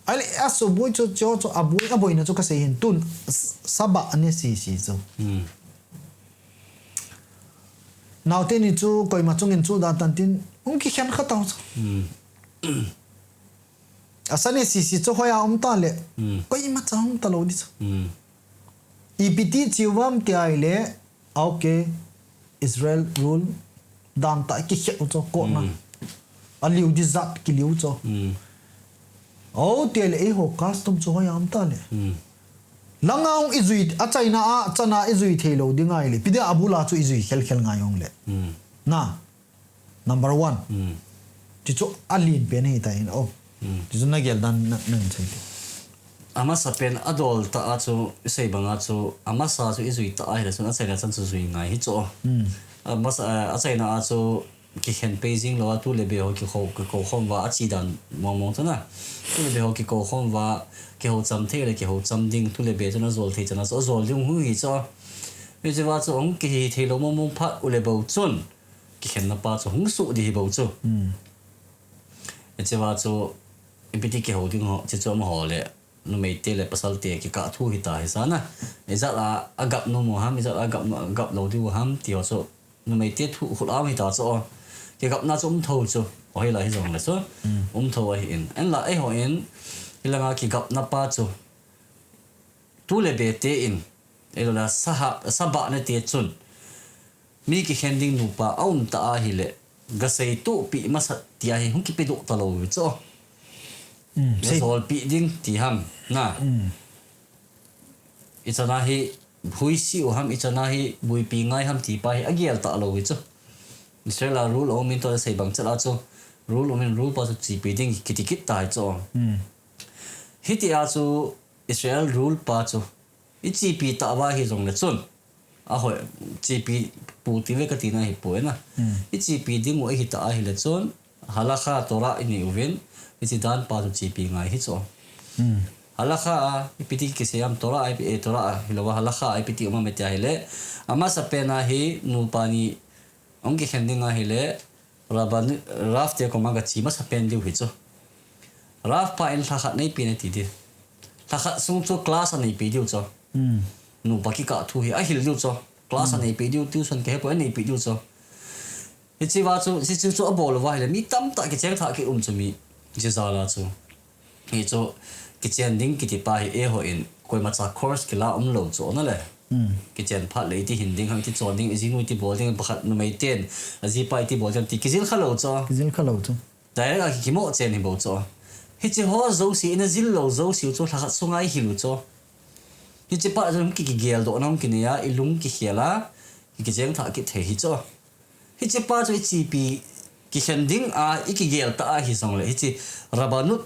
Ahile a suboi chu chu chu aboi, aboina chu kasei hin tun s-, Sabah ni sisi chu. Naote ni chu koima chungin chu da tan tin, hung kikhen kha tau chu. Asa ni sisi chu hoiya um ta le, koima cha um ta lou di chu. Ipi ti chi uvam ti ahile, okay, Israel rule, dan tah kikhen u chu, kona. Aliu di jat kiliu chu. O, ti le eiho custom chu hoiya um ta le. Langa hung i jui, achaina a, chana i jui thei lou ding ahile. Ipi dia abula chu i jui khel khel ngai hung le. Na, number one. Ti chu alen pen hi ta in, o. Ti chu na gel dan na, na in chai ti. Amasa pen adol tah a chu, i sei banga chu, amasa chu i jui ta ahile chun achaina chan chu jui ngai hi chu. Amasa, eh, achaina a chu, kikhen pei jing lou a, tu le be ho kikou, kikou khom uva, achi dan mong mong chu na. Tu le be ho kikou khom uva, kiho cham thei le kiho cham ding, tu le be chu na jol thei chana chu, ajol ding hung hi chu. Hiche uva chu hung kihi thei lou mong mong phat u le bou chun, kikhenna pa chu hung suh di hi bou chu. Hiche uva chu, ipi ti kiho ding ho, hiche chu amaho le, numeite le pasalte kikah thu hi ta hi sa na. Ijat a, agap nom u ham, ijat a gap, gap lou diu ham, ti ho chu. Numeite thu khut a um hi ta chu. Kigapna chu um tho chu. O, hilai hi jong le chu. Um tho ahi in. Ahinla eiho in, hilanga kigapna pa chu. Tu le be te in, eilou le saha, Sabah ni te chun. Mi kikhen ding nupa aum ta ahile, gasei tupi masat ti ahi hung kipe doh ta lou chu. Gasol pi ding ti ham, na. I chana hi huisi u ham, i chana hi buipi ngai ham ti pa hi agel ta lou hi chu. Israel a rule aum in tua sei bang chet a chu. Rule aum in rule pa chu chepi ding kiti kit ta hi chu. Hiti a chu Israel rule pa chu. I chepi ta uva hi jong le chun. Ahoi, chepi pu ti ve kati na hi pu e na. I chepi ding u ahi ta ahile chun. Halakha Torah i nei uvin, hiche dan pa chu chepi ngai hi chu. Halakha a, ipi ti kisei ham Torah a, ipi, eh, Torah a, hilou a halakha a, ipi ti um ham ti ahile. Amasa pen a hi, nupa ni, hung kikhen ding ahile, Rabban, Rav te koma gache masa pen diu hi chu. Rav pa in lhakhat neipe na ti di. Lhakhat sung chu class aneipe diu chu. Nupa kikah thu hi ahil diu chu. Class aneipe diu, tuition kahe poi aneipe diu chu. Hiche uva chu, hiche chu, chu abol uva ahile, mi tamtah kicheng thah kit um chu mi, hiche jal a chu. Hichu, kichen ding kiti pa hi eiho in, koima cha course kila um lou chu na le. Kichen phat le iti hin ding ham, iti chon ding, ijinu iti bol ding, pakhat numei ten, ajipa iti bol ding, ti kijil kha lou chu. Kijil kha lou chu. Direct a ki, kimo chen hi bou chu. Hiche ho jouse, ina jil lou jouse chu, lhakhat sunga ihil u chu. Hiche pa chu, ki, kigel doh na hung kinei a, ilung kikhel a, ki, kicheng thah kit thei hi chu. Hiche pa chu ichepi kikhen ding a, ikigel ta ahi jongle, hiche Rabbanut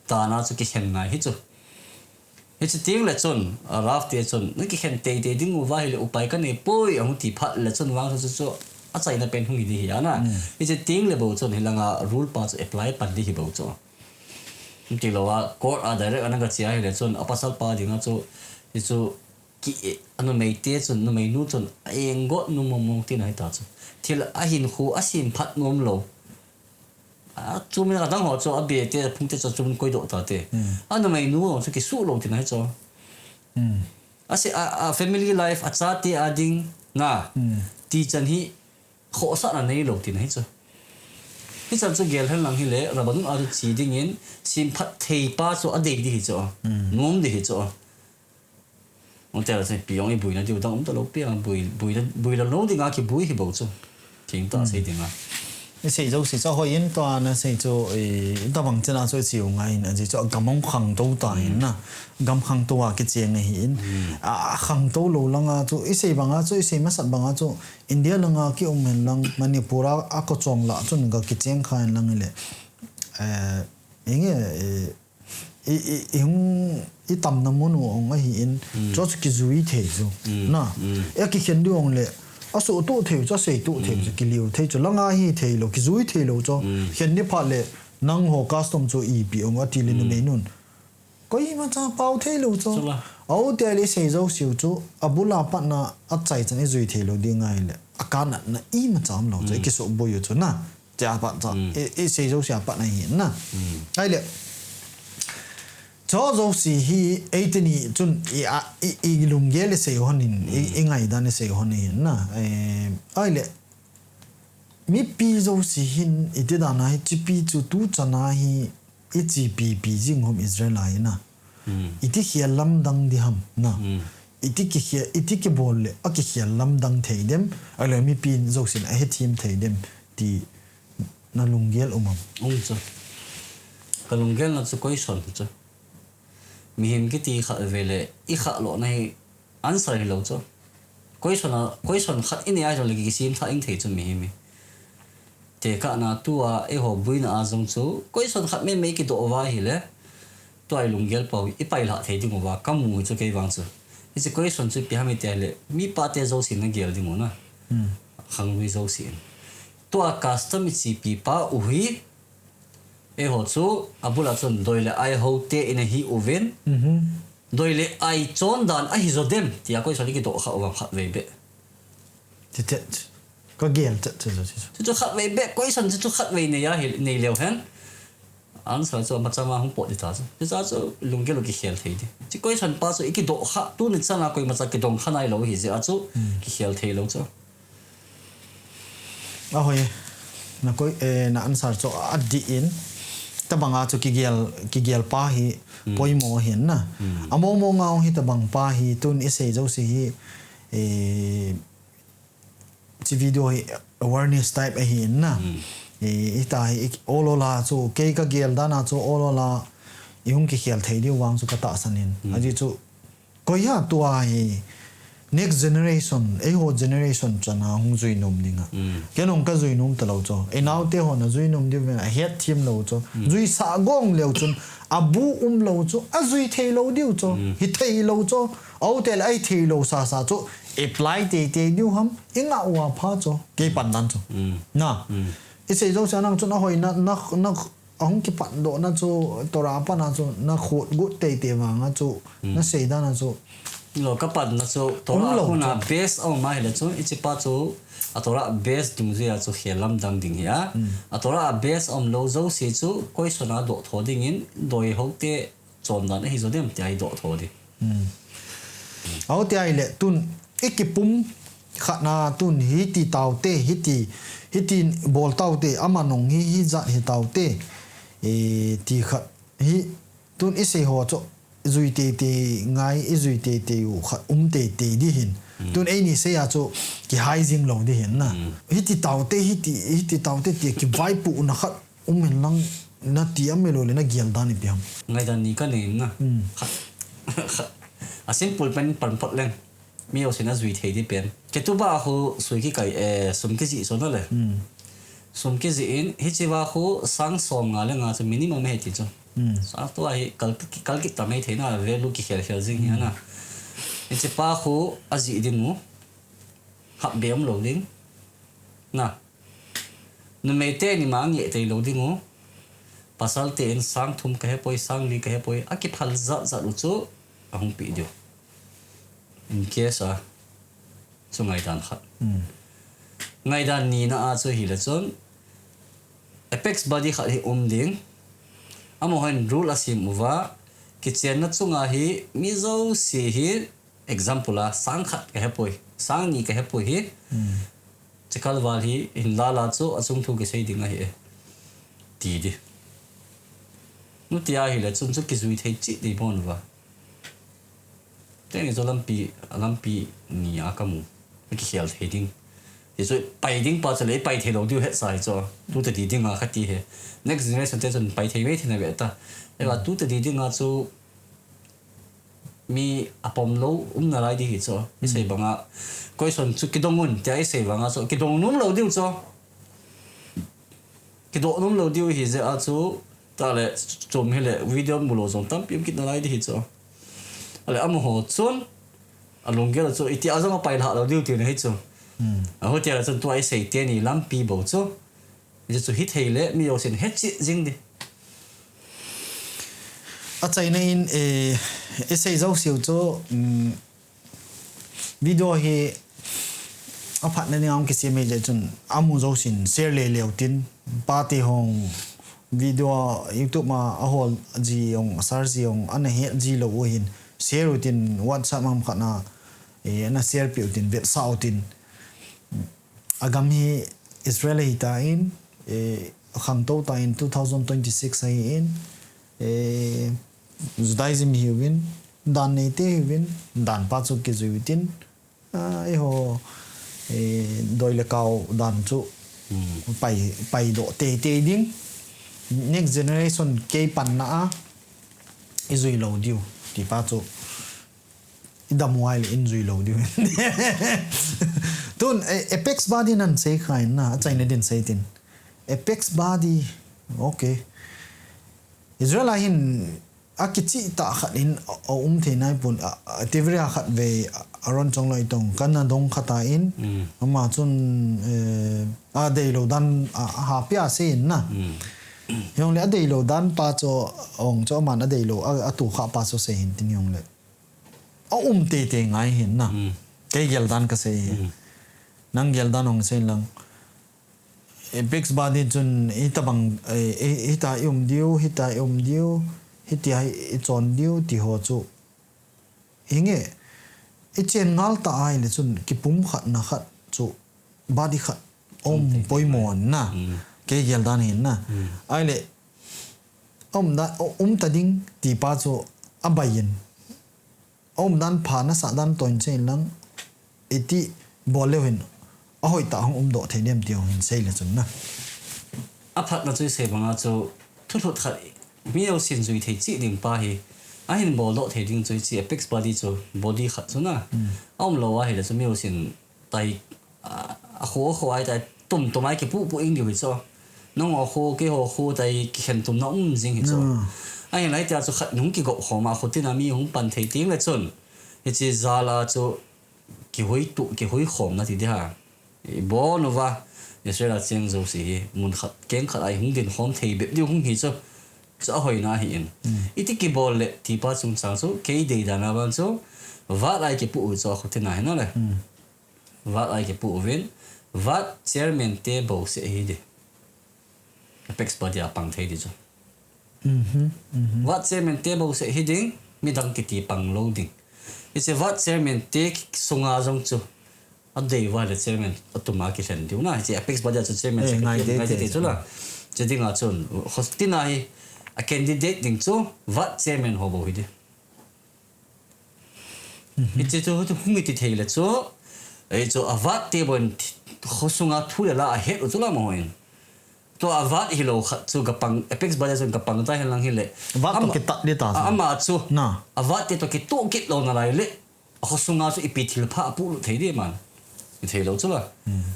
tana chu kikhen ngai hi chu. Hiche teng le chun, a, Rav te chun, na kikhen teitei ding uva ahile upai kanei poi, ahung ti phat le chun vang chu chu, achaina pen hung hi di hi ana. Hiche teng le bou chun, hilanga rule pa chu apply pan di hi bou chu. Hung ti lou a, court a direct ana gache ahile chun, apasal pa dinga chu, hichu, Ki, eh, anumeite chun, numeinu chun, a enggot nu mong mong tina hita chu. Thil ahinkho, asemphat nom lou. A, chu min adang ho chu, abe te, aphung te chu, chu min koidoh ta te. Anumeinu ho chu, kisuh lou tina hi chu. Ase, a, a family life, achate a ding, na. Ti chan hi, khohsahna neilou tina hi chu. Hichan chu gel hen lang hile, Rabbanut a chu che dingin, semphat thei pa chu, adei di hi chu. Nom di hi chu. Hung tel a sei, pi jong i buina diu dang um talou pi a, bui, buina, bui lou lou dinga kibui hi bou chu. Thengtah sei dinga. I sei jouse chu ahoi in tua na sei chu, i, i tabang chena chu i sei u ngai in, ajeh chu agam hung khangtou ta in na. Gam khangtou a kicheng ahi in. A, akhangtou lou langa chu, i sei banga chu, i sei masat banga chu, India langa kium hen lang, Manipur a, a kochong lah chun ga kicheng kha hen lang ile. Eh, inge, eh, I, i, i hung, i tamna mun u hung ahi in, chu chu kijui thei chu. Na, e kikhen diu hung le, asuh tuh thei chu, asei tuh thei chu, kiliu thei chu, langa hi thei lou, kijui thei lou chu. Khen ni phat le, nangho custom chu ipi hung ati le numei nun. Koimacha pao thei lou chu. Chula. Au te le sei jou siu chu, abula patna achai chan i jui thei lou ding ngai le. Akanatna imacha um lou chu, i kisu bui u chu na. Tia pat cha, i, i sei jou sia patna hi na. Ai le. Cho jou si hi, ei te ni chun, i, a, i, i lunggel le sei hon in, i, i ngaidan le sei hon in na. Eh, ai le. Mipi jouse hin, iti dan a hi, chipi chu tu chan a hi, i chipi pi jing hom Israel a hi na. Iti khel lamdang di ham na. Iti kikhel, iti kibol le, a kikhel lamdang thei dem, a le mipi jousen a hethem thei dem, ti na lunggel um am. Um chu. Ka lunggel na chu question chu. Mihem kiti khat ve le, i kha lo na hi, answer hi lo chu. Question a, question khat i nei a jong le kisim tha ing thei chu mihem hi. Tekahna tua eiho buina a jong chu, question khat mei mei kidoh uva hi le, tua i lunggel pau, i pailha thei ding uva, ka mu hi chu kei vang chu. Hiche question chu ipi ham i ti a le, mipa te jouse na gel ding u na. Khanglui jouse in. Tua custom i chipi pa u hi, eiho chu, abul a chun doi le ai ho te in a hi uvin. Doi le ai chondan ahi jo dem, tia question i kidoh kha uva khat vei beh. Ti te, ka gel te, te, te, te. Chu chu khat vei beh, question chu chu khat vei nei a hi, nei leu hen. Answer chu ama chama hung pot di ta chu. Chu chu lunggel u kikhel thei di. Chu question pa chu i kidoh kha, tuni chan a koimacha kidong kha nai lo hi jeh a chu, kikhel thei lo chu. Ahoi, na koi, eh, na answer chu a di in, tabang a chu kigel, kigel pa hi, poimo hin na. Amo mo nga hi tabang pa hi, tun i sei jouse hi, eh, chi video hi awareness type ahi in na. Eh, ita hi, olola chu, kei ka gel dan a chu, olola, i hung kikhel thei diu vang chu ka tahsan in. Aji chu, Koi a tua hi next generation, eiho generation chan a hung jui nom ding a. Kei nong ka jui nom ta lo chu. Ei nao te ho na jui nom diu ven a het thim lo chu. Jui sa gong leu chun a bu um lo chu. A jui thei lo diu chu. Hi thei lo chu. Au te le ai thei lo sa sa chu. Apply te te diu ham. I nga ua pha chu. Kei pan dan chu. Na. I sei jo sa nang chun a hoi na, na, na Ahung kipat doh na chu, Torah a pat na chu, na khut gut tei tei vang a chu, na sei dan a chu. Lo ka pat na chu, Torah a base a um a hi le chu, i chi pa chu, a Torah base dungjui a chu khel lamdang ding hi a. A Torah a base a um lo jouse chu, question a doh tho ding in, doi ho te chondan ahi jo dem ti a i doh tho di. Au ti a hi le tun i kipum khat na tun hi ti tau te, hi ti, hi ti bol tau te, ama nong hi, hi jat hi tau te, e, ti khat hi tun i sei ho chu jui te te ngai, i jui te te u khat um te te di hin. Tun ei ni sei a chu ki hai jing lo di hin na. Hi ti tau te, hi ti, hi ti tau te ti ki vai pu na khat Um hen lang, na ti a mei lo le na gel dan ipi ham. Ngaidan ni ka nei na. Khat, khat. A simple pen pan phot leng. Mi jousen a jui thei di pen. Ketubah a khu sui kikai, eh, sum kijih chu na le. Sum kijih in, hichi va khu sang som nga le nga chu minimum ahi ti chu. Sa tua hi kal, kal kit ta mai thei na value kikhel khel jing hi na. Hichi pa khu a jih ding u. Hap be um lo ding. Na. Numei te ni ma ngeh tei lo ding u. Pasal te in sang thum ka he poi, sang li ka he poi, a kiphal jat jat u chu a hung pi diu. In case a, chu ngaidan khat. Ngaidan ni na a chu hi le chun, apex body khat hi um ding. Amaho hin rule a sim uva, kichenna chunga hi mi jouse hi Example a, sang khat ka he poi, sang ni ka he poi hi. Chikal val hi, hin la la chu, a chung thu kisei ding ahi e. Ti di. Nu ti a hi le, chun chu kijui thei chi di bon va. Teng chu lampi, lampi ni a ka mu. Kikhel thei ding. Ti chu pai ding pa chu le, pai thei lo diu het sa hi chu. Tu te di ding a kha ti he. Next generation te chun pai thei mai thei na ve ta. Eva tu te di ding a chu, Mi apom lo um nalai di hi chu. I sei banga, question chu kidong un, tia i sei banga chu, kidong nom lo diu chu. Kidoh nom lo diu hi jeh a chu, ta le chom hi le video mu lo jong tampi um kit nalai di hi chu. Ale amaho chun, a lunggel chu, iti a jong a pai lha lo diu ti na hi chu. A hu tia le chun tua i sei te ni lampi bo chu. Hichu hithei le mi jousen hetchet jing di. Achaina in, eh, isei jouse u chu, um, video hi aphatna dinga kisem ahile chun amu jousen share le leu tin, pate hung video YouTube ma ahol ji hung, search ji hung, ana het ji lou u hin share u tin, WhatsApp ma khat na, eh, ana share peh u tin, vetsah u tin. Agam hi Israel ahitan, eh, khangtou tan two thousand twenty-six ahin, eh, Judaism hiuvin, dan neite hiuvin, dan pa chu kijui utin, ah, eiho, eh, doi le kau dan chu pai, paidoh teitei ding. Next generation kei panna a, ijui lou diu, ti pa chu. Idam u ahile in jui lou diu. Tun, eh, apex body nan sei kha in na, achaina din sei tin. Apex body, okay. Israel a hin akichih tah khat in a, aum thei nai pon, a, a, Tivri a khat vei, a, Aaron Chongloi tong, kana dong khat a in, ama chun, eh, adeilou dan, a, a hapia sei in na. Hijongle adeilou dan pa chu, ong chu aman adeilou, a, atoh kha pa chu sei hin tin hijongle. Aum teitei ngai hin na. Kei gel dan kasei hi. Nang gel dan hung sei lang. Apex body chun hitabang, eh, eh, hita i um diu, hita i um diu, hitia i chon diu, ti ho chu. Hinge, ichen ngal ta ahile chun kipumkhatna khat chu body khat um poimo na. Kei gel dan hin na. Ahile, um da, um ta ding ti pa chu abai in. Aum dan pha nasah dan toh in sei lang, iti bol leu hin, ahoi tah hung umdoh thei dem ti hung hin sei le chun na. Aphatna chu isei banga chu, thulhut khat, mi jousen jui thei cheh ding pa hi, ahin boldoh thei ding chu hiche apex body chu, body khat chu na. Aum lou ahile chu mi jousen tai, a, akho, akho a tai, tum, tum a kipuh, puh ing diu hi chu. Nangho kho, keiho kho tai, kikhen tumna um jing hi chu. Ahinla hitia chu khat hung kigop khom a, kho tina mi hung pan thei teng le chun. Hiche jal a chu kihui tu, kihui khomna ti ding ham. Ibon uva, Israel a cheng jouse hi, mun khat, keng khat a hung din khom thei bep diu hung hi chu. Chu ahoina ahin. Iti kibol le, ti pa chungchang chu, kei dei dan a vang chu, vat a kipuh u chu akho tina hi na le. Vat a kipuh uvin, vat chairman te bouseh hi ding. Apex body a pang thei ding chu. Vat chairman te bouseh hi ding, midang kiti pang lou ding. Hiche vat chairman te sunga jong chu. Adei uva le chairman atum a kilhen diu na. Hiche apex body a chu chairman, eh, secretary ngai dei ngai dei te chu la. Chu dinga chun, kho tina hi, a candidate ding chu, vat chairman ho bou hi ding. Hiche chu, chu hung iti thei le chu, ei chu avat te bou in thi-, khosunga thu le la ahet u chu la mo in. Tua avat hilou khat chu kapang, apex body chun kapang ta hen lang hile. Vat toh ama, kitat ding ta a, chu. Ama chu. Na. Avat te toh kitoh kit lou nalai le. Akhosunga chu ipi thilpha apuh lut thei ding man. Ithei lou chu la.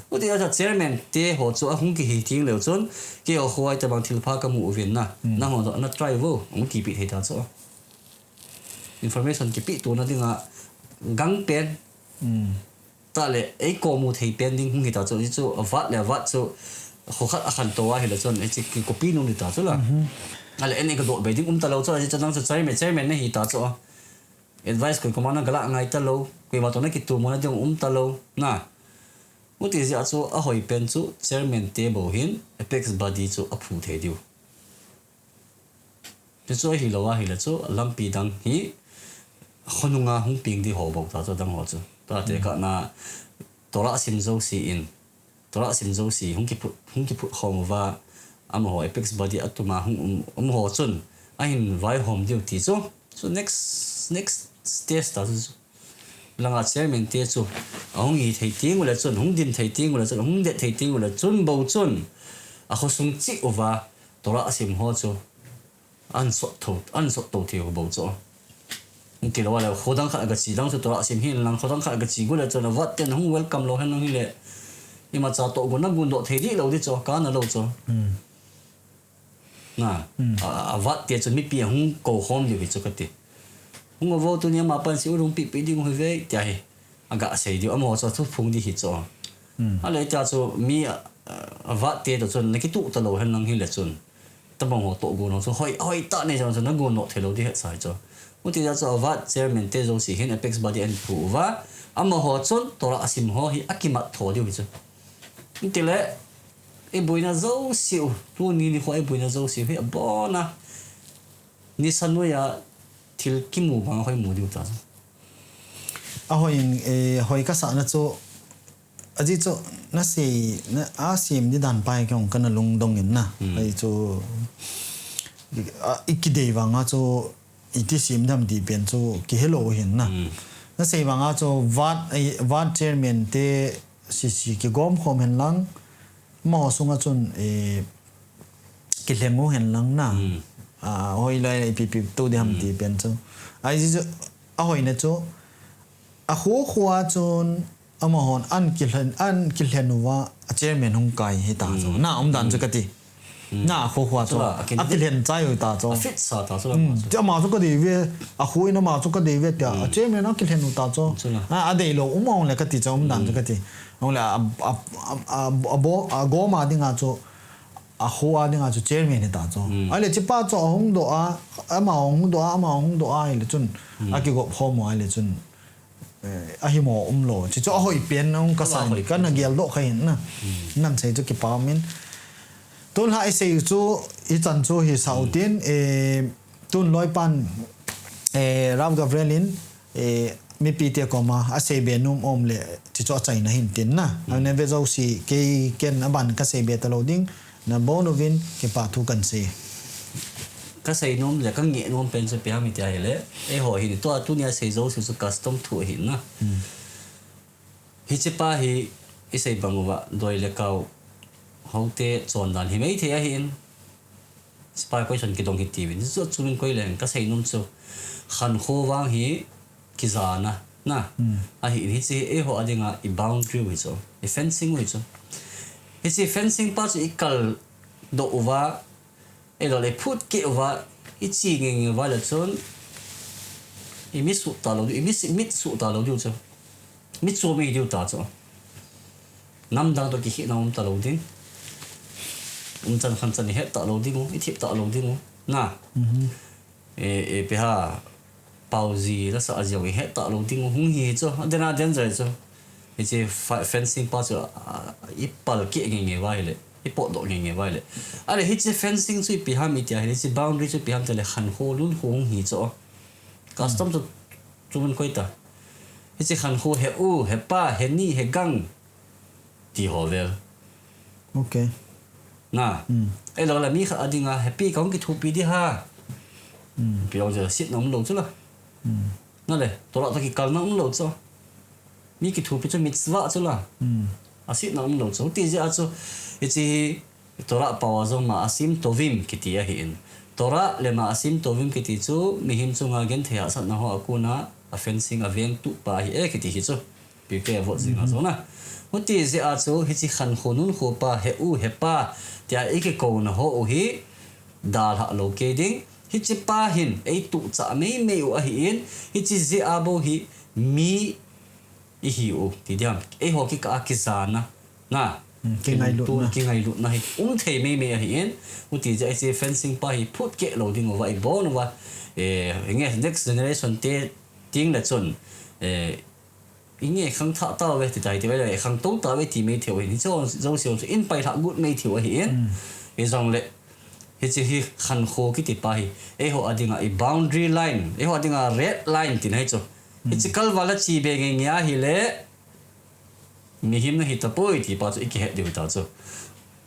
Uti a chairman te ho chu ahung kihi teng leu chun, keiho kho a tabang thilpha kamu uvin na. Nangho toh na try vo, hung kipe thei ta chu. Information kipe tona dinga gang pen. Tah le, ei komu thei pen ding hung hita chu, hichu avat le avat chu, kho khat akhantou ahile chun, hiche kikopi nom ding ta chu la. Ale, ei kadoh bei ding um talou chu, hichu nang chu chairman, chairman nahi ta chu. Advice koi koma nagalah ngai talou, koima toh nakitumona ding um talou, na. Uti jeh a chu, ahoi pen chu, chairman te bou hin, apex body chu aphu thei diu. Hichu ahilou ahile chu, lampi dang hi, khonunga hung peng ding ho bou ta chu, dang ho chu. Tate kana, Torah sim jouse in, Torah sim jouse hung kiphut, hung kiphut khom uva, amaho apex body atuma hung um, amaho chun, ahin vaihom diu ti chu. Chu next, next stage ta chu. Langa chairman te chu, ahung hi thei teng ule chun, hung din thei teng ule chun, hung det thei teng ule chun bou chun, akhosung cheh uva, Torah sim ho chu, ahin sot tho, ahin sot to thei u bou chu. Hung kilou le, khodang khat gache dang chu Torah sim hin lang, khodang khat gache ule chun, avat ten hung welcome lou hen lang hile, imacha toh gon nagon doh thei dih lou ding chu, kana lou chu. Na, a, avat te chun mipi ahung kou khom diu hi chu kati. Hung uvo tuni ama panse u hung pipi ding u hi ve, tia hi. Aga sei diu, amaho chu thuphong ding hi chu. Ale tia chu mi, a, a, avat te toh chun nakituh talou hen lang hile chun. tabang ho toh gon ho chu hoi, hoi tah nei jong chu na gon noh thei lou di het sai chu. Uti jeh chu a ward chairman te jouse hin apex body ahin phu uva, amaho chun Torah asim ho hi akimat tho diu hi chu. Uti le, i boina jouse u, tuni nikho i boina jouse u hi abon a, nisa noiya thil kimu bang a hoi mu diu ta chu. A hoi in, eh, hoi ka sah na chu, ajeh chu, na sei, na, a sem di dan pa hi kei jong kana lungdong in na. Hmm. Ahi chu, a, i kidei vang a chu, iti sem dem ti pen chu, kihe lou hin na. Hmm. Na sei vang a chu, ward, eh, ward chairman te, sisi kigom khom hen lang, amaho sunga chun, eh, kilheng u hen lang na. Hmm. A, hoilai ipi pi tu di ham Hmm. ti pen chu. Ahi chu, a hoina chu, a kho kho a chun, amahon an kilhen, an kilhen uva, a chairman hung kai hi ta chu. Hmm. Na, umdan chu Hmm. ka ti. Hmm. Na, a kho kho a chu. Chula, a kin- a kilhen chai u ta chu. A fit sa ta chu la Hmm. ma chu. Ti ama chu ka dei ve, a kho in ama chu ka dei ve tia. A Hmm. chairman a kilhen u ta chu. Chula. A, a dei lou, um a hung le ka ti chu, umdan chu Hmm. ka ti. Hung le a, a, a, a, a bo, a gom a dinga chu, a kho a dinga chu chairman hi ta chu. Hmm. Ahile, hiche pa chu ahung doh a, ama hung doh a, ama hung doh a, ahile chun, Hmm. a kigop khom u, ahile chun, eh, ahi mo um lou. Hiche chu a hoi pen nung ka Chu a sa hoi pen kana chu. gel doh kha hin na. Hmm. Nan sei chu kipah min. Tun la i sei chu, i chan chu hi sa u Hmm. tin, eh, tun loi pan, eh, Rav Gabriel in, eh, mipi te koma, a sei be nom um le, hiche chu a chaina hin tin na. Hmm. A nave jouse, kei ken a ban ka sei be ta lou ding, na bou nu vin, kipah thu kan sei. Ka sei nom le, ka ngeh nom pen chu ipi ham iti ahile, eiho hin, tua tunia sei jouse chu custom thu ahin na. Hmm. Hiche pa hi, i sei bang uva, doi le kau, houte chondan hi mei thei ahin, Spy question kidong hi tiuvin. Chu chu min koi leng ka sei nom chu. Khankho vang hi kijana, na. Hmm. Ahin hiche hi eiho a dinga i boundary u hi chu. I fencing u hi chu. Hiche fencing pa chu i kal doh uva, i lo le phut keh uva, i chi nge nge uva le chun, i mi suh ta lou diu, i mi si-, mit suh ta lou diu chu. Mi chu mi diu ta chu. Namdang toh kikhehna um ta lou ding. Umchan khanchan i het ta lou ding u, i thip ta lou ding u. Na. Mhm. E, e, ipi ham, pao ji la sa a jong i het ta lou ding u. Hung hi chu, a den a den jai chu. Hiche fa-, fencing pa chu, a, i pal keh nge nge uva ahile, i potdoh nge nge uva ahile. Ahile hiche fencing chu ipi ham iti ahile, hiche boundary chu ipi ham iti le khankho nunkho hung hi chu. Custom chu chu min koi ta. Hiche khankho he u, he pa, he ni, he gang. Ti ho vel. Ok. Na. Hmm. Ahilou le mi khat a dinga, he pi ka hung kithopi di ham. Hmm. Pi hung chu sitna um lou chu la. Hmm. Na le, Torah toh kikalna um lou chu. Mi kithopi chu mitzvah chu la. Hmm. A sitna um lou chu. Ti jeh a chu, hiche hi Torah pao a jong ma'asim tovim kiti ahin. Torah le ma'asim tovim kiti chu mihem chunga genthei hahsatna ho a kona a fencing a veng tuh pa ahi e kiti hi chu. Pirkei Avot jing a jong na. Huti jeh a chu hiche khankho nunkho pa, he u, he pa, tia i kikouna ho u hi dalha lou kei ding. Hiche pa hin ei tuh chah mei mei u ahin, hiche jeh a bou hi mi i hi u, ti diam. Eiho kikah a kijana. Na, hmm, kingailutna. Kingailutna hi um thei mei mei ahin, huti jeh a hiche fencing pa hi phut keh lou ding uva i bol uva. Eh, nge next generation te teng le chun, eh, i nge khangthah tauve, ti tai ti ve le, khangtou tauve, ti mei thei u ahin, hiche jouse chu in pailhah got mei thei u ahin. Hmm. Hijongle, hiche hi khankho kiti pa hi, eiho a dinga i boundary line, eiho a dinga red line tina hi chu. Hmm. Hiche kalval a chi be nge nge ahile, mihem nahi tapoi ti pa chu i kihet diu ta chu.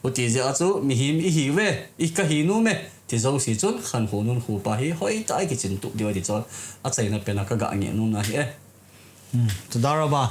Huti jeh a chu mihem i hi uve, i ka hi nom e, ti jouse chun khankho nunkho pa hi hoitah a i kichin tup diu ahi ti chu. A chaina pen a ka ga ngeh nom na hi e. Hmm, תודה רבה.